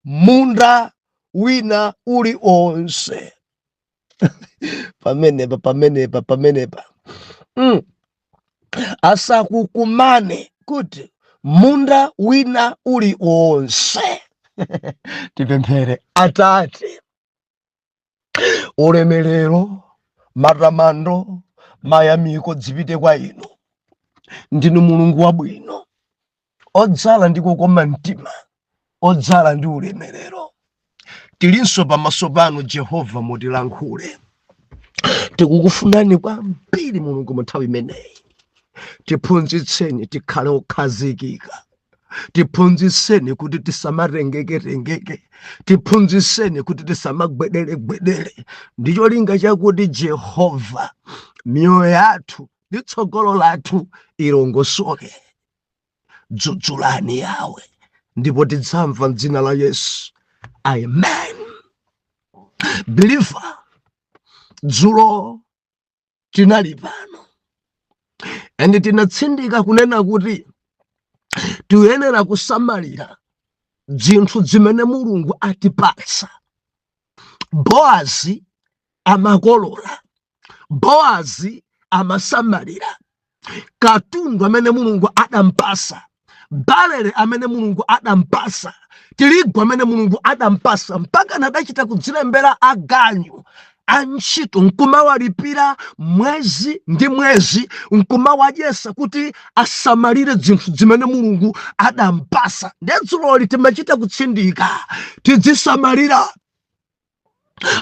munda wina uliwonse." Pamenepa, pamenepa, pamenepa. Asakukumane kuti munda wina uliwonse. Tipemphere. Atate, ulemerero, matamando, mayamiko zipite kwa inu. Ndinu Mulungu wabwino, odzala ndi kukoma mtima, odzala ndi ulemerero. Tilinso pamaso panu, Jehova, mutilankhule. Tikukufunani kwambiri, Mulungu, mu nthawi imeneyi. Tiphunzitseni tikhale okhazikika, tiphunzitseni kuti tisamatengeke-tengeke, tiphunzitseni kuti tisamagwedere-gwedere, ndi cholinga chakuti, Jehova, miyoyo yathu ndi tsogolo lathu ilongosoke. Dzudzulani, Yawe, ndipo tidzamva mdzina la Yesu, amen. Believer, dzulo tinali pano and tinatsindika kunena kuti tiyenera kusamalira zinthu zimene Mulungu atipatsa. Boazi amakolola, Boazi amasamalira katundu amene Mulungu adampasa, barele amene Mulungu adampasa, tirigu amene Mulungu adampasa, mpaka nadachita kudzilembera aganyu antchito nkumawalipira mwezi ndi mwezi, nkumawadyesa kuti asamalire zinthu zimene Mulungu adampasa. Ndedzuloli timachita kutsindika tidzisamalira.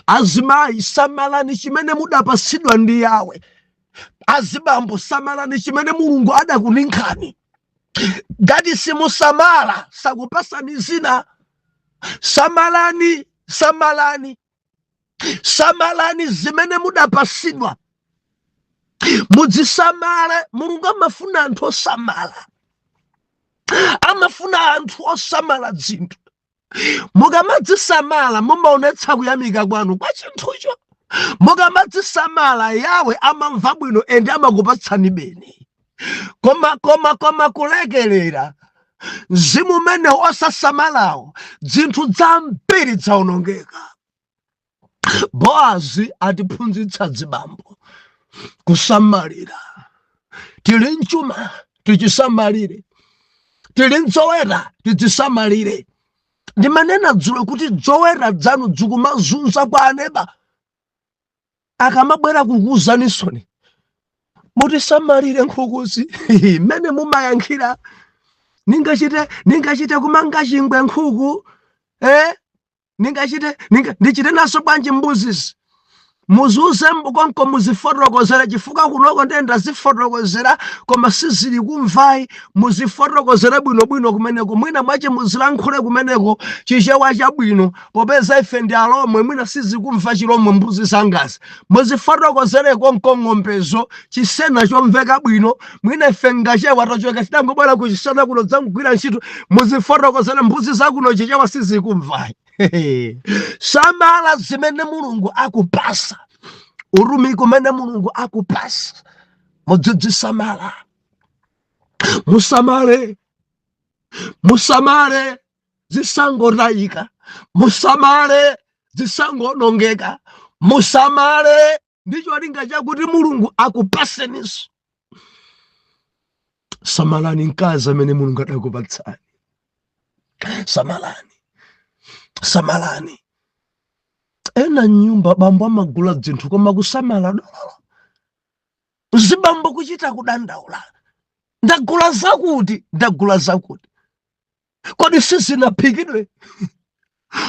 Azimayi, samalani chimene mudapasidwa ndi Yawe. Azibambo, samalani chimene Mulungu adakuninkhani. Ngati simusamala, sakupasani zina. Samalani, samalani, samalani zimene mudapasidwa, mudzisamale. Mulungu amafuna anthu osamala, amafuna anthu osamala zinthu. Mukamadzisamala, mumaonetsa kuyamika kwanu kwa chinthucho. Mukamadzisamala, Yawe amamva bwino ende amakupatsani beni. Koma kulekelera, mzimu umene osasamalawo, zinthu zambiri zawonongeka. Boazi atiphunzitsa zibambo kusamalira. Tili mchuma, tichisamalire. Tili mzoweta, tidzisamalire. Ndimanena dzulo kuti zoweta zanu zikumazunza kwa aneba akamabwera kukuuzanisoni, "Mutisamalire nkhukuzi," mmene mumayankhira, Ningachite kumanga chingwe nkhuku, eh? Ningachite ndichite naso bwanji mbuzizi?" Muzuze konko, muzifotokozera, chifukwa kunoko ndiye ndazifotokozera koma sizili kumvayi. Muzifotokozera bwinobwino kumeneko, mwina mwache muzilankhule kumeneko Chichewa chabwino, popeza ife ndi Alomwe, mwina sizikumva Chilomwe mbuzi zangazi. Muzifotokozere konko ng'ombezo Chisena chomveka bwino. Mwina ife ngachewa tachoka, tidangobwera kuchisena kuno dzamgwira ntchito. Muzifotokozere mbuzi zakuno, Chichewa sizikumvayi. Samala zimene Mulungu akupasa, utumiki umene Mulungu akupasa, mudzidzisamala. Musamale, musamale zisangotayika, musamale zisangonongeka, musamale ndi cholinga chakuti Mulungu akupaseninso. Samalani mkazi amene Mulungu adakupatsani. Samalani, samalani. Ena nyumba bambo amagula zinthu koma kusamala dololo, zibambo kuchita kudandaula. Ndagula zakuti, ndagula zakuti, kodi sizinaphikidwe?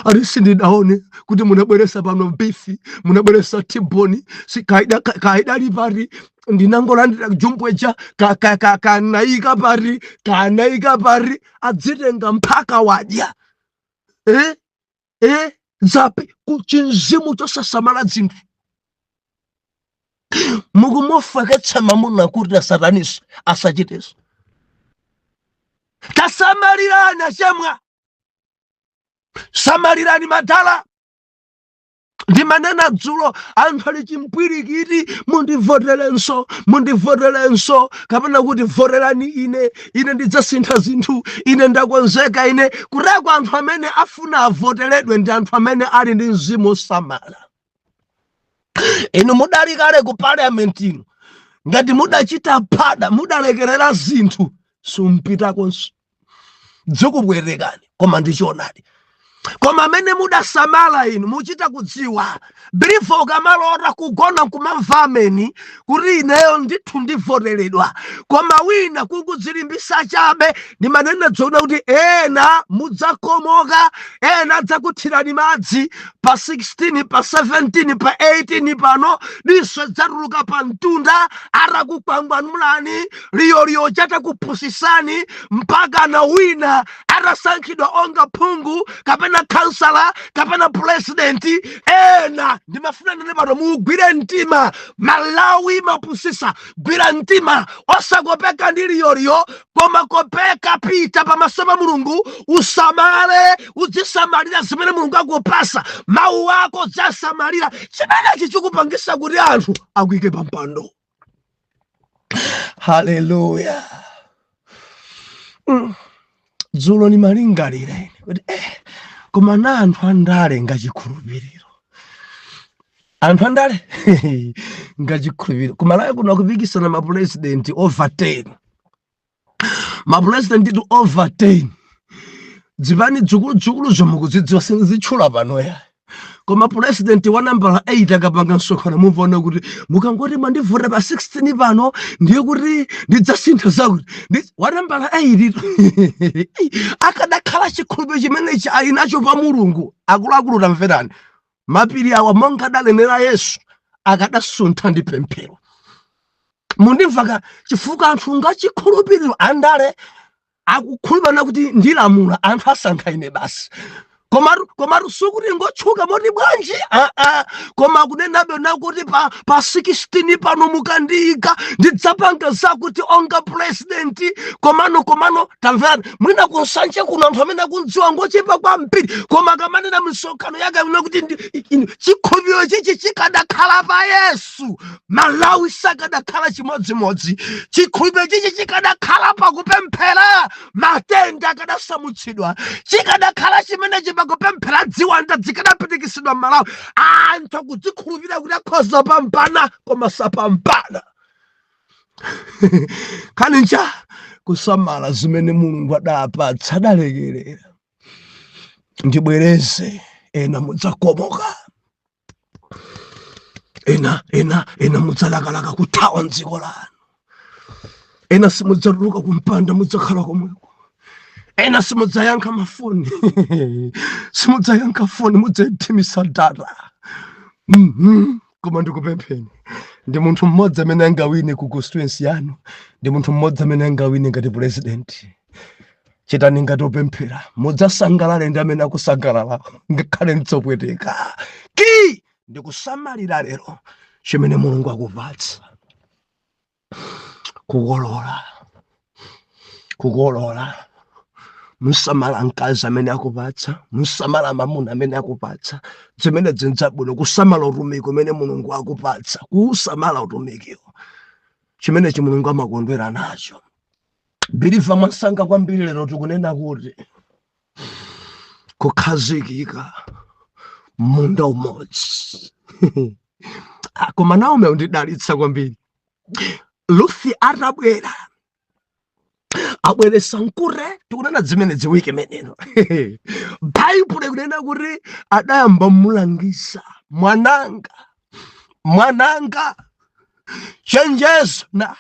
Ati sindinaone kuti munabweresa pano beef, munabweresa T-bone, kaidali pati? Ndinangolandira jumbweja, kanayika pati, kanayika pati? Adzitenga mphaka wadya, eh? Eh? Zapi kuchinzimu chosasamala zinthu, mukumufaketsa mamuna kuti asataniso, asachiteso. Tasamalirani achemwa, samalirani madala. Ndimanena dzulo, anthu ali chimpwirikiti, mundivoterenso, mundivoterenso, kapena kuti voterani ine, ine ndidzasintha zinthu, ine ndakonzeka ine. Kutako anthu amene afuna avoteredwe ndi anthu amene ali ndi mzimu osamala. Inu mudali kale ku parliament ino, ngati mudachita phada, mudalekerera zinthu, simpitakonso, dzikubwerekani, koma ndichoonadi. Koma amene mudasamala inu muchita kudziwa. Believer, ukamalota kugona kumamva ameni kuti ineyo ndithu ndivoteredwa, koma wina kukudzilimbisa chabe. Ndimanena dzoona kuti ena mudzakomoka, ena adzakuthirani madzi pa 16, pa 17, pa 18 pano, diso dzatuluka pa mtunda atakukwangwanulani, liyoliyo chatakuphusisani, mpaka na wina atasankhidwa onga phungu kapena kansala kapena purezidenti. Ena ndimafuna nene pano, mugwire mtima. Malawi mapusisa, gwira mtima, osakopeka ndi liyoliyo, koma kopeka, pita pamaso pa Mulungu, usamale, uzisamalira zimene Mulungu akupasa, mawu ako udzasamalira. Chimenechi chikupangisa kuti anthu akuyike pampando. Haleluya! Dzulo nimalingalira ine kuti koma na anthu andale ngachikhulupiriro, anthu andale ngachikhulupiriro. Kumalawi kuno akupikisana mapurezidenti over 10, mapurezidenti tu over 10, dzipani dzukuludzukulu zomukudzidziwa, sinzitchula panoya. Koma purezidenti wa nambala 8 akapanga msonkhano, mumvaona kuti mukangoti mwandivota pa 16 pano, ndiye kuti ndidzasintha zakuti. Wa nambala 8 akadakhala chikhulupiriro chimenechi ali nacho pa Mulungu, akuluakulu tamverani, mapiri awa, monga adalenera Yesu, akadasuntha ndi pemphero. Mundimvaka? Chifukwa anthu ngachikhulupiriro, andale akukhulupirira kuti ndilamula, anthu asankha ine basi. Komatu sikuti ngotchuka moti bwanji, aa, koma kunenabe nakuti pa 16 pano mukandiyika ndidzapanga zakuti onga president. Komano tamverani, mwina kunsanje kuno anthu amene akundziwa ngochepa kwambiri, koma kamanena misonkhano yake ino kuti chikhulupiriro chichi chikadakhala pa Yesu, Malawi sakadakhala chimodzimodzi. Chikhulupiriro chichi chikadakhala pakupemphera, matenda akadasamutsidwa. Chikadakhala chimenechi pakupemphera, ziwanda zikadapitikitsidwa m'Malawi. Anthu akudzikhulupirira kuti akhoza pambana, koma sapambana. Khani ncha kusamala zimene Mulungu adapatsa, adalekerera. Ndibwereze, ena mudzakomoka, ena mudzalakalaka kuthawa mdziko lanu, ena simudzatuluka kumpanda, mudzakhala komweko, ena simudzayankha mafoni, simudzayankha foni, mudzayithimisa data. Koma ndikupempheni, ndi munthu mmodzi amene angawine ku constituency yanu, ndi munthu mmodzi amene angawine ngati president. Chitani ngati opemphera, mudzasangalale ndi amene akusangalala, ngakhale mtsopweteka. Ki ndikusamalira lero chimene Mulungu akupatsa. Kukolola, kukolola. Musamala mkazi amene akupatsa, musamala mamuna amene akupatsa, zimene zinzabwino. Kusamala utumiki umene Mulungu akupatsa, kusamala utumikiwo, chimenechi Mulungu amakondwera nacho. Believer, mwasanga kwambiri lero tikunena kuti kukhazikika munda umodzi. Ah, koma Naomi undidalitsa kwambiri. Ruthi atabwera, abweresa mkute, tikunena zimene ziwiki imeneno. Baibulo ikunena kuti adayamba mulangiza, mwananga, mwananga, chenjezo na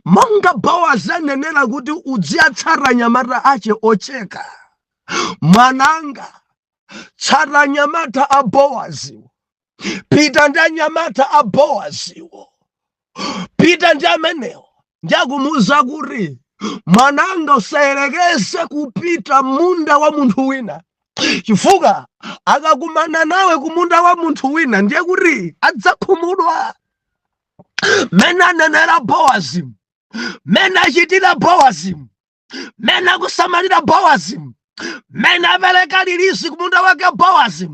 Monga Bowazi anenera kuti udziyatsata anyamata ache ocheka, mwananga, tsata anyamata a Bowaziwo, pita ndi anyamata a Bowaziwo, pita ndi amenewo. Ndiakumuuza kuti, mwananga, usayerekeze kupita munda wa munthu wina, chifukwa akakumana nawe kumunda wa munthu wina, ndiye kuti adzakhumudwa. Mene anenera Bowazi, mene achitira Bowazi, mene akusamalira Bowazi, mene apereka release kumunda wake Bowazi,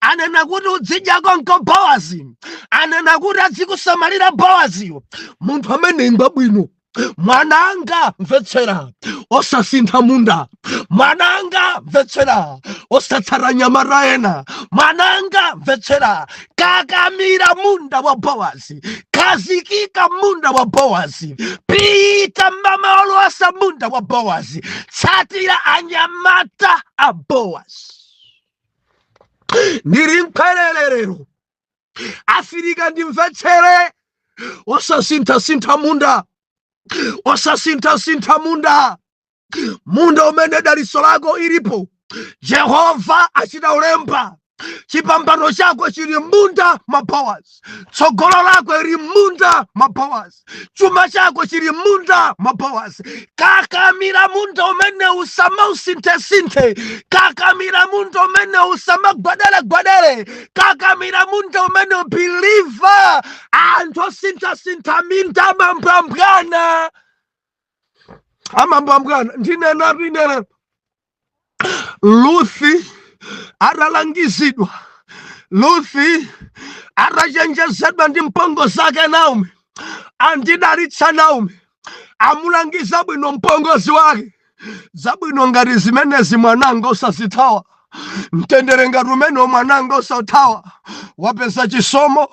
anena kuti udzidya konko Bowazi, anena kuti adzikusamalira Bowaziyo. Munthu amene ngwabwino. Mwananga, mvetsera, osasintha munda. Mwananga, mvetsera, osatsata nyamata ena. Mwananga, mvetsera, kakamira munda wa Bowazi, khazikika munda wa Bowazi, pita mmamaolosa munda wa Bowazi, tsatira anyamata a Bowazi. Ndili mkwererero Afirika, ndimvetsere, osasinthasintha munda, osasinthasintha munda. Munda umene dalitso lako ilipo, Jehova achita ulemba chipambano chako chili munda mwa Bowazi, tsogolo lako ili munda mwa Bowazi, chuma chako chili munda mwa Bowazi. Kakamira munda umene, usamausinthesinthe. Kakamira munda umene, usamagwadele-gwadele. Kakamira munda umene, believer. Anthu osinthasintha minda amambwambwana, amambwambwana. Ndinena ndinene, Ruthi atalangizidwa, Ruthi atachenjezedwa ndi mpongozi ake Naomi, andidalitsa Naomi, amulangiza bwino mpongozi wake, zabwino ngati zimenezi, mwananga, usazithawa. Mtendere ngati umene, mwananga, usauthawa. Wapeza chisomo,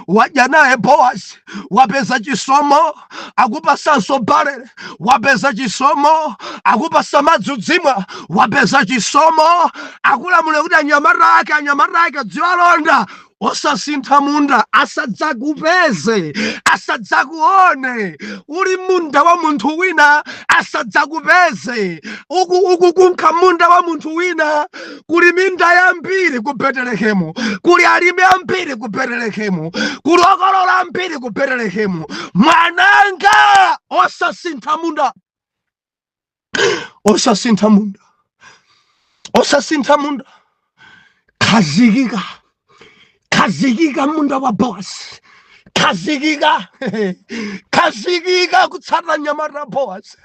wadya naye Bowazi, wapeza chisomo, akupasanso barele, wapeza chisomo, akupasa madzi udzimwa, wapeza chisomo, akulamula kuti anyamata ake, anyamata ake dziwalonda, osasintha munda, asadzakupeze, asadzakuone uli munda wa munthu wina, asadzakupeze uku ukukunkha munda wa munthu wina. Kuli minda yambiri ku Betelehemu, kuli alimi ambiri ku Betelehemu, kuli okolola ambiri ku Betelehemu. Mwananga, osasintha munda, osasintha munda, osasintha munda. Khazikika, khazikika munda wa Bowazi, khazikika, khazikika kutsata nyamata Bowazi,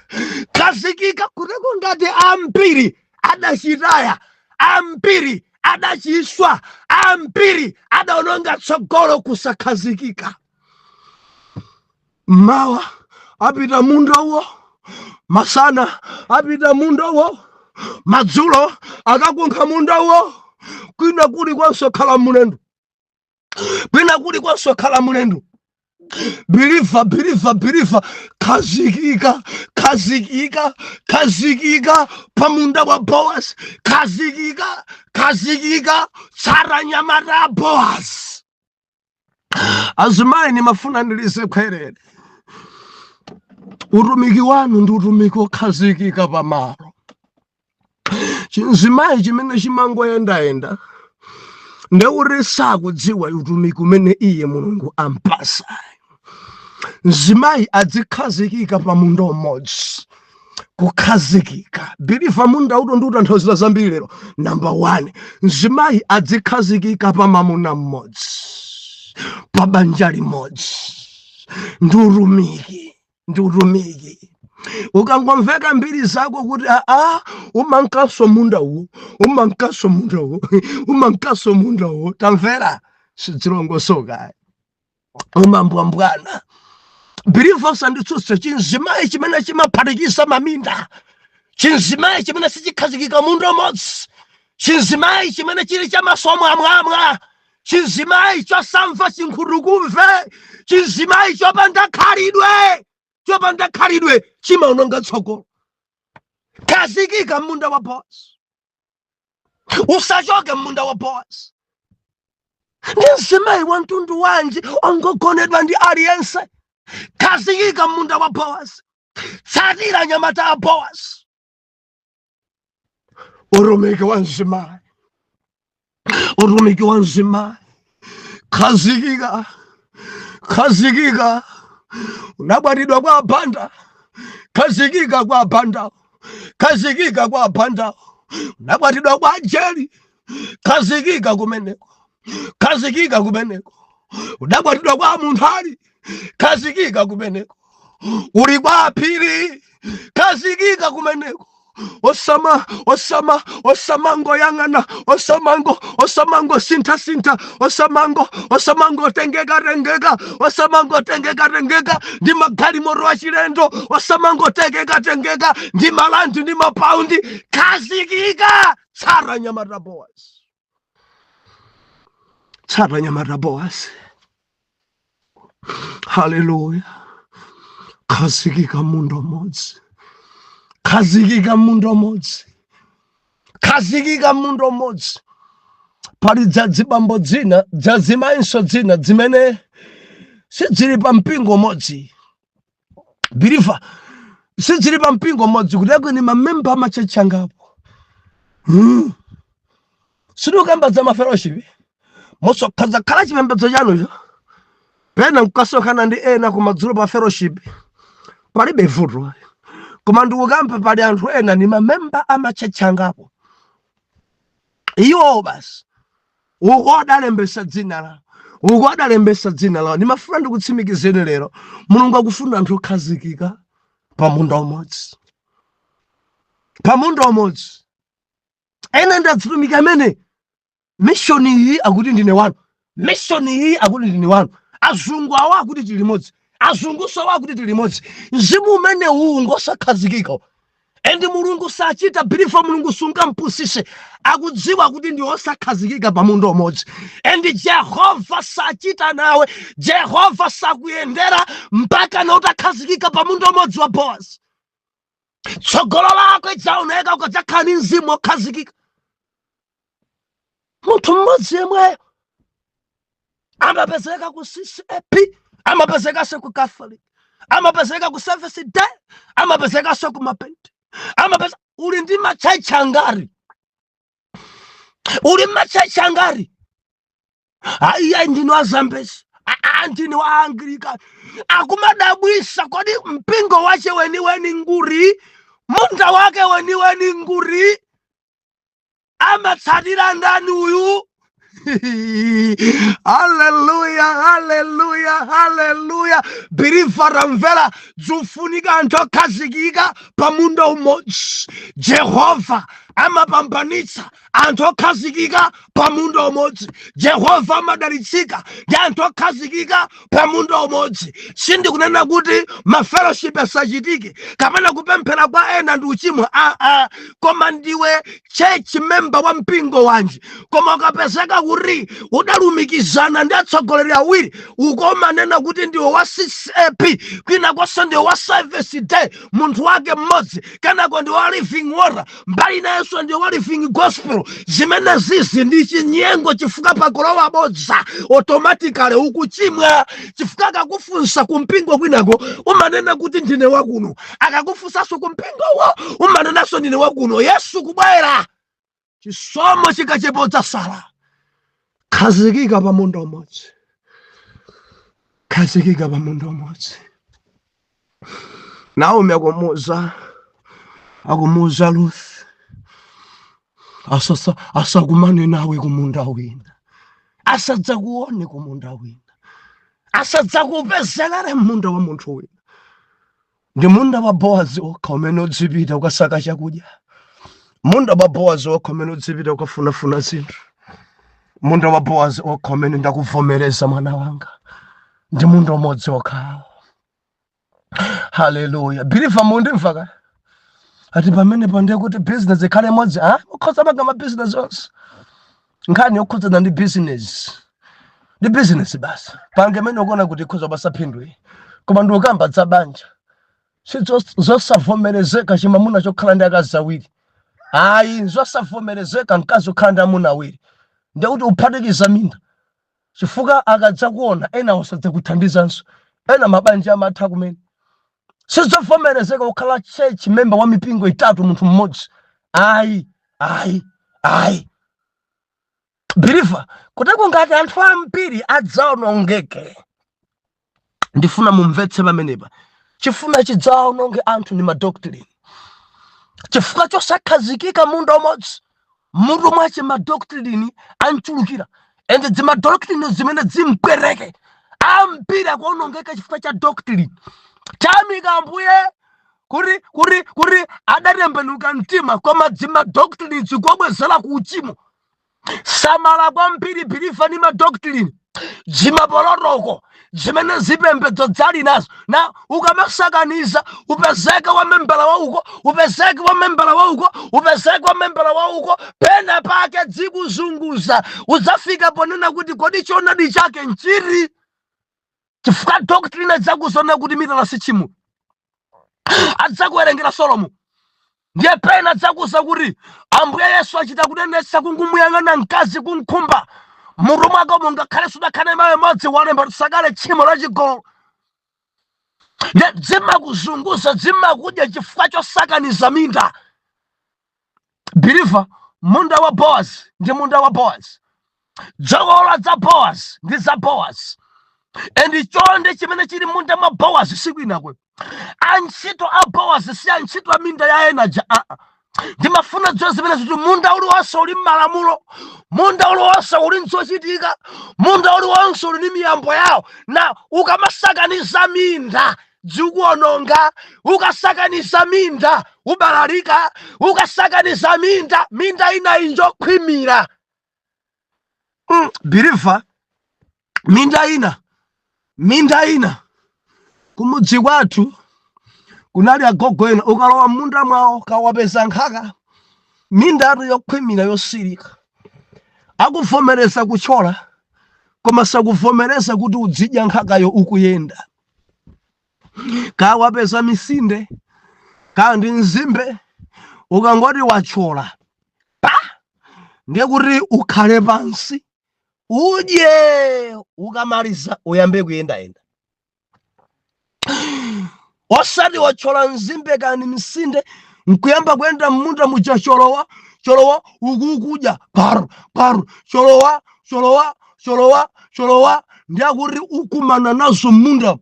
khazikika kuteko ngati ambiri adachitaya, ambiri adachiswa, ambiri adaononga tsogolo kusakhazikika. Mawa apita munda uwo, masana apita munda uwo, madzulo akakunkha munda uwo. Kwina kuli kwanso khala mulendo, kwina kuli kwanso khala mulendo. Believer, believer, believer, khazikika, khazikika, khazikika pamunda wa Boaz, khazikika, khazikika, tsata nyamata a Boaz. Azimayi, nimafuna ndilize khwerere, utumiki wanu ndi utumiki wokhazikika pamalo. Chinzimayi chimene chimangoyendayenda, ndekuti sakudziwa utumiki umene iye Mulungu ampasa. Mzimayi adzikhazikika pa munda umodzi, kukhazikika. Believer, munda uto ndi utanthauzira zambiri lero. Number one, mzimayi adzikhazikika pa mamuna mmodzi, pa banja limodzi. Ndi utumiki, ndi utumiki. Ukangomveka mbiri zako kuti aa, umankanso munda uwo, umankanso munda uwo, umankanso munda uwo, tamvera, sidzilongosoka, umambwambwana. Believer, usanditsutse. Chinzimayi chimene chimaphatikiza maminda, chinzimayi chimene sichikhazikika munda umodzi, chinzimayi chimene chili chamasomwamwamwa, chinzimayi chosamva chinkhutukumve, chinzimayi chopanda khalidwe, chopanda khalidwe, chimaononga tsogolo. Khazikika munda wa Bowazi, usachoke munda wa Bowazi. Ndi mzimayi wa mtundu wanji ongogonedwa ndi aliyense? Khazikika munda wa Boaz. Tsatira anyamata a Boaz. Utumiki wa mzimayi, utumiki wa mzimayi. Khazikika, khazikika. Unakwatidwa kwa Banda, khazikika kwa Banda, khazikika kwa Banda. Unakwatidwa kwa Jeli, khazikika kumeneko, khazikika kumeneko. Udakwatidwa kwa Munthali, khazikika kumeneko. Uli kwa Phiri, khazikika kumeneko. Osama, osama, osamangoyang'ana, osamango, osamango sintha sintha, osamango, osamango tengeka tengeka, osamango tengeka tengeka ndi magalimoto achilendo, osamango tengeka tengeka ndi malandi ndi mapaundi. Khazikika, tsata nyamata Boaz, tsata nyamata Boaz. Haleluya! Khazikika munda umodzi, khazikika munda umodzi, khazikika munda umodzi. Pali dzadzibambo dzina, dzazimayinso dzina zimene sidzili pa mpingo umodzi, believer, sidzili pa mpingo umodzi, kuti akweni mamemba amachechi angapo. Sidukamba za mafellowship, mosokhaza khala chipembedzo chanucho, pena nkukasonkhana ndi ena kumadzulo pa fellowship, palibe vuto. Koma ndikukamba pali anthu ena ni mamemba amachechi angapo. Iwo basi uko adalembesa dzina lawo, uko adalembesa dzina lawo. Ndimafuna ndikutsimikizeni lero, Mulungu akufuna anthu okhazikika pa munda umodzi, pa munda umodzi. Ena ndi adzitumiki amene mission iyi akuti ndine wanu, mission iyi akuti ndine wanu, azungu awo akuti tili limodzi, azunguso awo akuti tili limodzi. Mzimu umene uwu ngosakhazikika, and Mulungu sachita, believer, Mulungu sungampusise. Akudziwa kuti ndi osakhazikika pa munda umodzi, and Jehova sachita nawe, Jehova sakuyendera mpaka na utakhazikika pa munda umodzi wa Boaz. Tsogolo lako idzaoneka ukadzakhala ndi mzimu wokhazikika. Munthu mmodzi yemweyo amapezeka ku CCAP, amapezekanso ku Catholic, amapezeka ku Seventh Day, amapezekanso ku Mapente, amapeza. Uli ndi machechi angati? Uli machechi angati? Aiya, ndinu Azambezi, ndinu wa Anglican. Akumadabwisa, kodi mpingo wache weniweni nguri? Munda wake weniweni nguri? Amatsatira ndani uyu? Haleluya, haleluya, haleluya! Believer, ramvera, dzufunika anthu okhazikika pa munda umodzi. Jehova amapambanitsa anthu okhazikika pa munda umodzi. Jehova amadalitsika ndi anthu okhazikika pa munda umodzi. Sindikunena kuti mafellowship asachitike kapena kupemphera kwa ena ndi uchimo, aa. Koma ndiwe church member wa mpingo wanji? Koma ukapezeka kuti udalumikizana ndi atsogoleri awiri, ukomanena kuti ndiwe wa CCAP, kwina konso ndiwe wa Seventh Day, munthu wake mmodzi, kenako ndiwe wa Living Water, mbali nayenso ndiwe wa Living Gospel, zimene zizi ndi chinyengo, chifukwa pakulowa bodza, automatically ukuchimwa, chifukwa akakufunsa kumpingo kwinako umanena kuti ndine wakuno, akakufunsanso kumpingowo umanenanso ndine wakuno. Yesu kubwera, chisomo chikachepa udzasala. Khazikika pa munda umodzi, khazikika pa munda umodzi. Naomi akumuuza Ruth, asasa asakumane nawe kumunda wina, asadzakuone kumunda wina, asadzakupezerere munda wa munthu wina. Ndi munda wa Boazi okha umene udzipita ukasaka chakudya, munda wa Boazi okha umene udzipita ukafunafuna zinthu, munda wa Boazi okha umene ndakuvomereza, mwana wanga, ndi munda umodzi okhawo. Haleluya! Believer, mundimva ka? Ati pamene pandiye kuti business ikhale imodzi? Ah, ukhoza manga ma business onse. Nkhani yokhudzana ndi business ndi business basi, pange imene ukuona kuti ikhoza basa phindu iyi. Koma ndikukamba za banja, si zosavomerezeka chimamuna chokhala ndi akazi awiri, ayi. Zosavomerezeka mkazi okhala ndi amuna awiri, ndikuti uphatikiza minda, chifukwa akadzakuona ena osadzakuthandizanso, Ena mabanja amatha kumene. Sizovomerezeka kukhala church member wa mipingo itatu munthu mmodzi. Ayi, ayi, ayi. Believer, kuteko ngati anthu ambiri adzaonongeke, ndifuna mumvetse pamenepa, chifuna chidzaononge anthu ndi madoctrine, chifukwa chosakhazikika munda umodzi. Mutu mwache madoctrine anchulukira, and dzimadoctrine zimene zimpwereke. Ambiri akuonongeka chifukwa cha doctrine. Tamika Ambuye kuti adatembenuka mtima, koma dzimadoctrine zikuobwezera ku uchimo. Samala kwambiri, believer, ni madoctrine, dzimaprotocol zimene zipembedzo dzali nazo. Na ukamasakaniza, upezeke wa membala wauko, upezeke wa membala wauko, upezeke wa membala wauko, pena pake dzikuzunguza, udzafika ponena kuti, "Kodi choonadi chake nchiri?" Chifukwa doctrine dzakuzona kuti mitala si tchimo, adzakuwerengera Solomo. Ndiye pena adzakuza kuti Ambuye Yesu achita kunenetsa kungumuyang'ana mkazi kunkhumba, mutu mwako mungakhale sudakhale mawu imodzi walemba sakale tchimo lachigololo. Ndiye dzimakuzunguza, dzimakudya chifukwa chosakaniza minda. Believer, munda wa Boaz ndi munda wa Boaz, dzokolola za Boaz ndi za Boaz, and chonde chimene chili munda mwa Boaz sikwinakwe. Antchito a Boaz si antchito a minda ya enaja. Aa, ndimafuna dziwe zimene ziti munda uliwonse uli m'malamulo, munda uliwonse uli nzochitika, munda uliwonse uli ndi miyambo yawo. Na ukamasakaniza minda, dzikuononga. Ukasakaniza minda, ubalalika. Ukasakaniza minda, minda ina injokhwimira. Believer, minda ina kumudzi kwathu kunali agogo ena, ukalowa munda mwawo kawapeza nkhaka, mindatu yokhwimira, yosirika. Akuvomereza kuchola, koma sakuvomereza kuti udzidya nkhakayo ukuyenda. Kawapeza misinde kandi nzimbe, ukangoti wachola pa, ndiye kuti ukhale pansi udye, ukamaliza uyambe kuyendayenda. Osati wachola nzimbe kani msinde, nkuyamba kuyenda mmunda muja, cholowa cholowa, ukukudya paru paru, cholowa cholowa cholowa cholowa. Ndiyakuti ukumana nazo mmunda,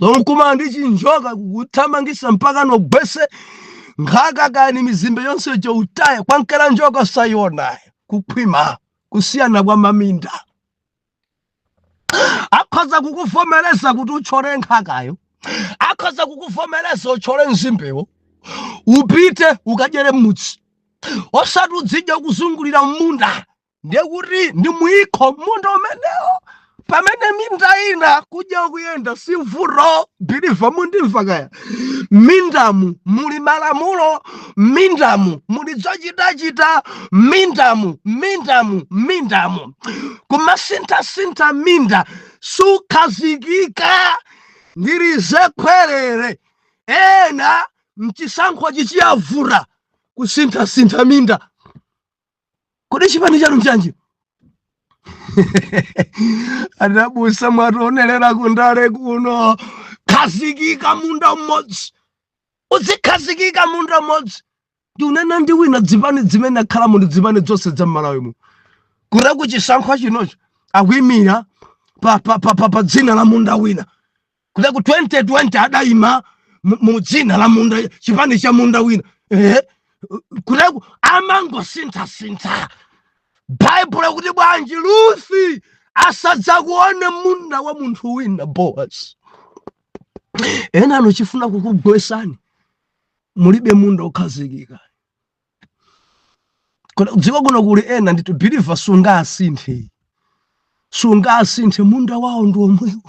nkumana ndi chinjoka kukuthamangisa mpaka nogwese nkhaka kani mizimbe yonse choutaya kwankera njoka saionayo. Kukhwima, kusiyana kwa maminda. Akhoza kukuvomereza kuti utchole nkhakayo, akhoza kukuvomereza utchole mzimbewo, upite ukadyere m'mudzi, osati udzidya kuzungulira munda. Ndiye kuti ndi mwikho munda umenewo, pamene minda ina kudya kuyenda si vuto. Believer, mundimva kaya? Mindamu muli malamulo, mindamu muli zochitachita, mindamu mindamu mindamu kumasinthasintha minda, sukhazikika. Ndili zekhwerere, ena mchisankho chichiyavura kusinthasintha minda. Kodi chipani chanu chanji? Adabusa mwationerera kundale kuno. Khazikika munda mmodzi, uzikhazikika munda mmodzi. Ndiunena ndi wina, dzipani dzimene akhalamo ndi dzipani zonse za m'Malawi mu, kuti kuchisankho chinocho akuyimira pa dzina la munda wina, kuti ku 2020 adayima mu dzina la munda, chipani cha munda wina. Kuti amangosinthasintha. Baibulo kuti bwanji? Ruthi asadzakuone munda wa munthu wina, Boaz. Ena ano chifuna kukugwesani, mulibe munda okhazikika. Dziko kuno kuli ena ndito, believer, sungasinthe, sungasinthe. Munda wawo ndi omwewo,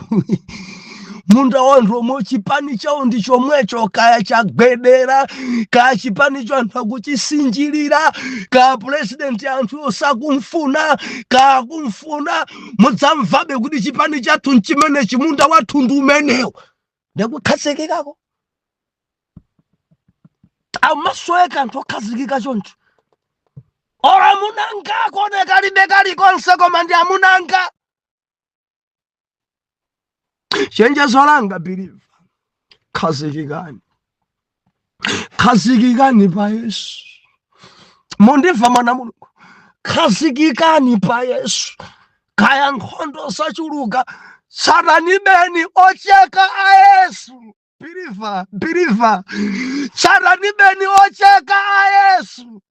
munda wawo ndi omwewo, chipani chawo ndi chomwecho. Kaya chagwedera, kaya chipanicho anthu akuchisinjirira, kaya purezidenti anthu osakumfuna, kaya kumfuna, mudzamvabe kuti chipani chathu nchimenechi, munda wathu ndi umenewo. Ndikukhazikikako amasweka anthu okhazikika choncho. Ora amunanga kuoneka libe kalikonse, koma ndi amunanga. Chenjezo langa, believer, khazikikani, khazikikani pa Yesu. Mundimva, mwana Mulungu? Khazikikani pa Yesu. Kaya nkhondo zachuluka, tsatanibeni ocheka a Yesu. Believer, believer, tsatanibeni ocheka a Yesu,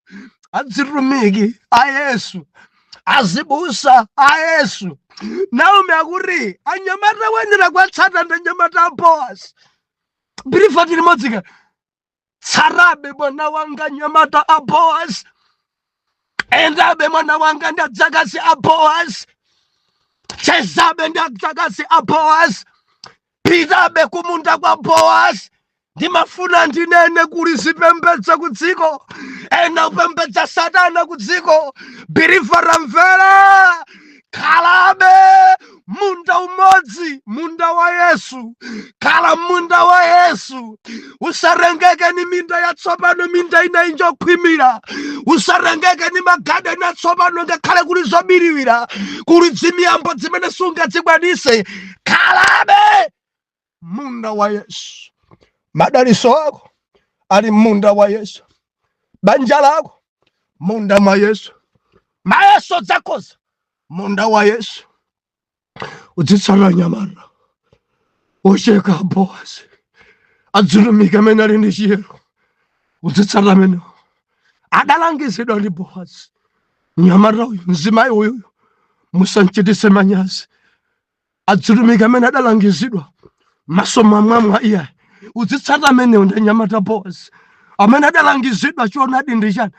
adzitumiki a Yesu, azibusa a Yesu. Naomi akuti anyamata wenera kwatsata ndi anyamata a Boaz. Believer, tili modzika? Tsatabe, mwana wanga, nyamata a Boaz. Endabe, mwana wanga, ndi adzakazi a Boaz. Chezabe ndi adzakazi a Boaz. Pitabe kumunda kwa Boaz. Ndimafuna ndinene, kuli zipembedzo ku dziko, ena kupembedza Satana ku dziko. Believer, ramvera, khalabe munda umodzi, munda wa Yesu. Khala munda wa Yesu, usarengeke ni minda yatsopano. Minda ina injokhwimira. Usarengeke ni magadeni atsopano, ngakhale kuli zobiriwira, kuli dzimiyambo zimene sungadzikwanise. Khalabe munda wa Yesu. Madaliso ako ali munda wa Yesu, banja lako munda mwa Yesu, mayeso dzakoza munda wa Yesu. Udzitsata nyamata ocheka Boazi, adzitumika amene ali ndi chiyero. Udzitsata amenewo adalangizidwa ndi Boazi: nyamata uyu, mzimayi uyuyu, musanchitise manyazi. Adzitumika amene adalangizidwa maso mwamwamwa iyayi. Udzitsata amenewo ndi nyamata Boazi amene adalangizidwa choonadi ndi chani,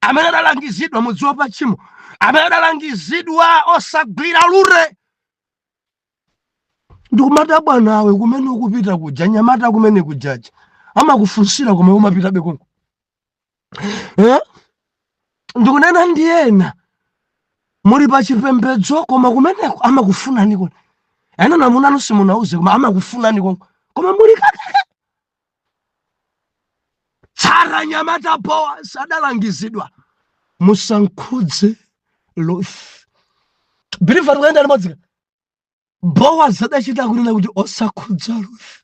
amene adalangizidwa mudziwa pa tchimo, amene adalangizidwa osagwira Rute. Ndikumati, bwanawe, kumene ukupita kuja, nyamata kumene kujaja amakufunsira, koma umapitabe konko, eh? Ndikunena ndi ena muli pa chipembedzo, koma kumeneko amakufunani koni. Ena namunanu simunauze, koma amakufunani konko, koma muli kakaka. Tsara nyamata Boaz adalangizidwa musankhudze Ruth. Believer, tikuyenda limodzi? Boaz adachita kunena kuti osakhudza Ruth.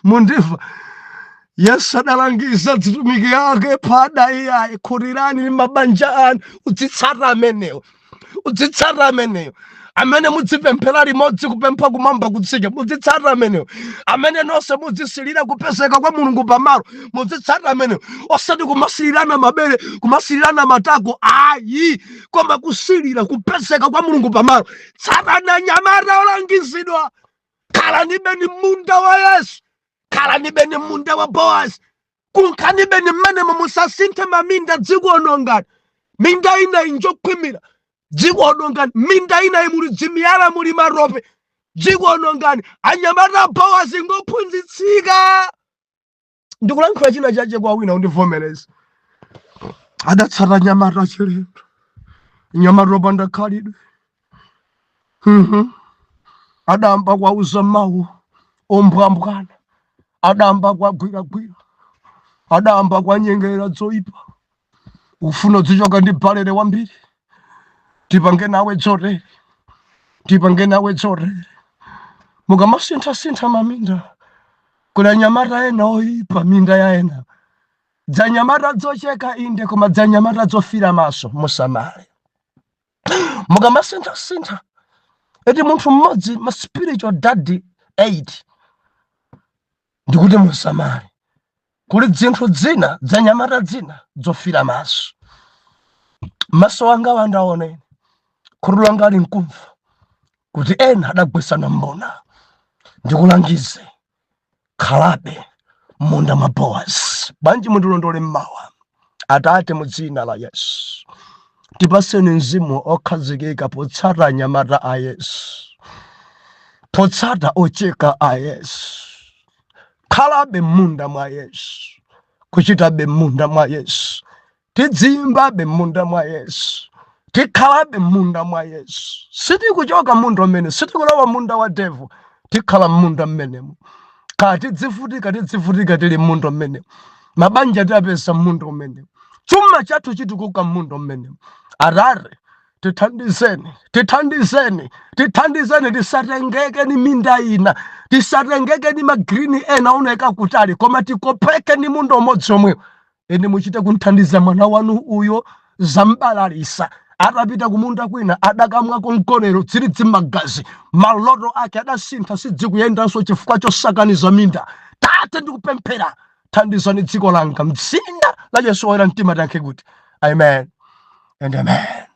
Mundimva? Yesu adalangiza dzitumiki yake phada iyayi, khutirani ndi mabanja anu. Udzitsata amenewo, udzitsata ameneyo amene mudzipemphera limodzi, kupempha kumwamba kutsika. Mudzitsata amenewo amene nonse mudzisilira kupezeka kwa Mulungu pamalo. Mudzitsata amenewo, osati kumasilirana mabere, kumasilirana matako, ayi, koma kusilira kupezeka kwa Mulungu pamalo. Tsatana nyamata olangizidwa. Khalanibeni munda wa Yesu, khalanibeni munda wa Boazi, kunkhanibeni mmenemo. Musasinthe maminda, dzikuonongani. Minda ina injokhwimira, dzikuonongani. Minda ina muli dzimiyala, muli matope, dzikuonongani. Anyamata Boazi ngophunzitsika. Ndikulankhula china chache kwa wina, undivomereza. Adatsata nyamata achilendo, nyamata opanda khalidwe. Adamba kwauza mawu ombwambwana, adamba kwagwiragwira, adamba kwanyengera dzoipa. Ufuna udzichoka ndi balere wambiri, tipange nawe dzotere, tipange nawe dzotere. Mukamasinthasintha maminda, kuli anyamata ena oipa. Minda ya ena, dzanyamata dzocheka inde, koma dzanyamata dzofira maso. Musamale mukamasinthasintha. Eti munthu mmodzi ma spiritual daddy 8. Ndikuti musamale, kuli dzinthu dzina, dzanyamata dzina dzofira maso. Maso anga wandaona ine, khutu langa ali nkumva kuti ena adagwesana mbona. Ndikulangize, khalabe munda mwa Boaz. Bwanji mundilondole mmawa? Atate, mu dzina la Yesu, tipaseni mzimu okhazikika potsata anyamata a Yesu, potsata ocheka a Yesu. Khalabe munda mwa Yesu, kuchitabe munda mwa Yesu, tidziyimbabe munda mwa Yesu, tikhalabe munda mwa Yesu. Sitikuchoka munda umene, sitikulowa munda wa devil. Tikhala munda mmenemo. Kaya tidzivutika, tidzivutika tili munda mmenemo. Mabanja tiapeza munda umenemo. Chuma chathu chitukuka munda mmenemo. Atate. Tithandizeni, tithandizeni, tithandizeni, tisatengeke ni minda ina, tisatengeke ni magreen ena oneka kutali, koma tikopeke ni munda umodzi omwewo. Eni muchite kunthandiza mwana wanu uyo, zambalalisa. Atapita kumunda kwina adakamwako mgonero, dziri dzimagazi, maloto ake adasintha, sidzikuyendanso chifukwa chosakaniza minda. Tate, ndikupemphera, thandizani dziko langa mdzina la Yesu woyera mtima. Tiyankhe kuti amen and amen.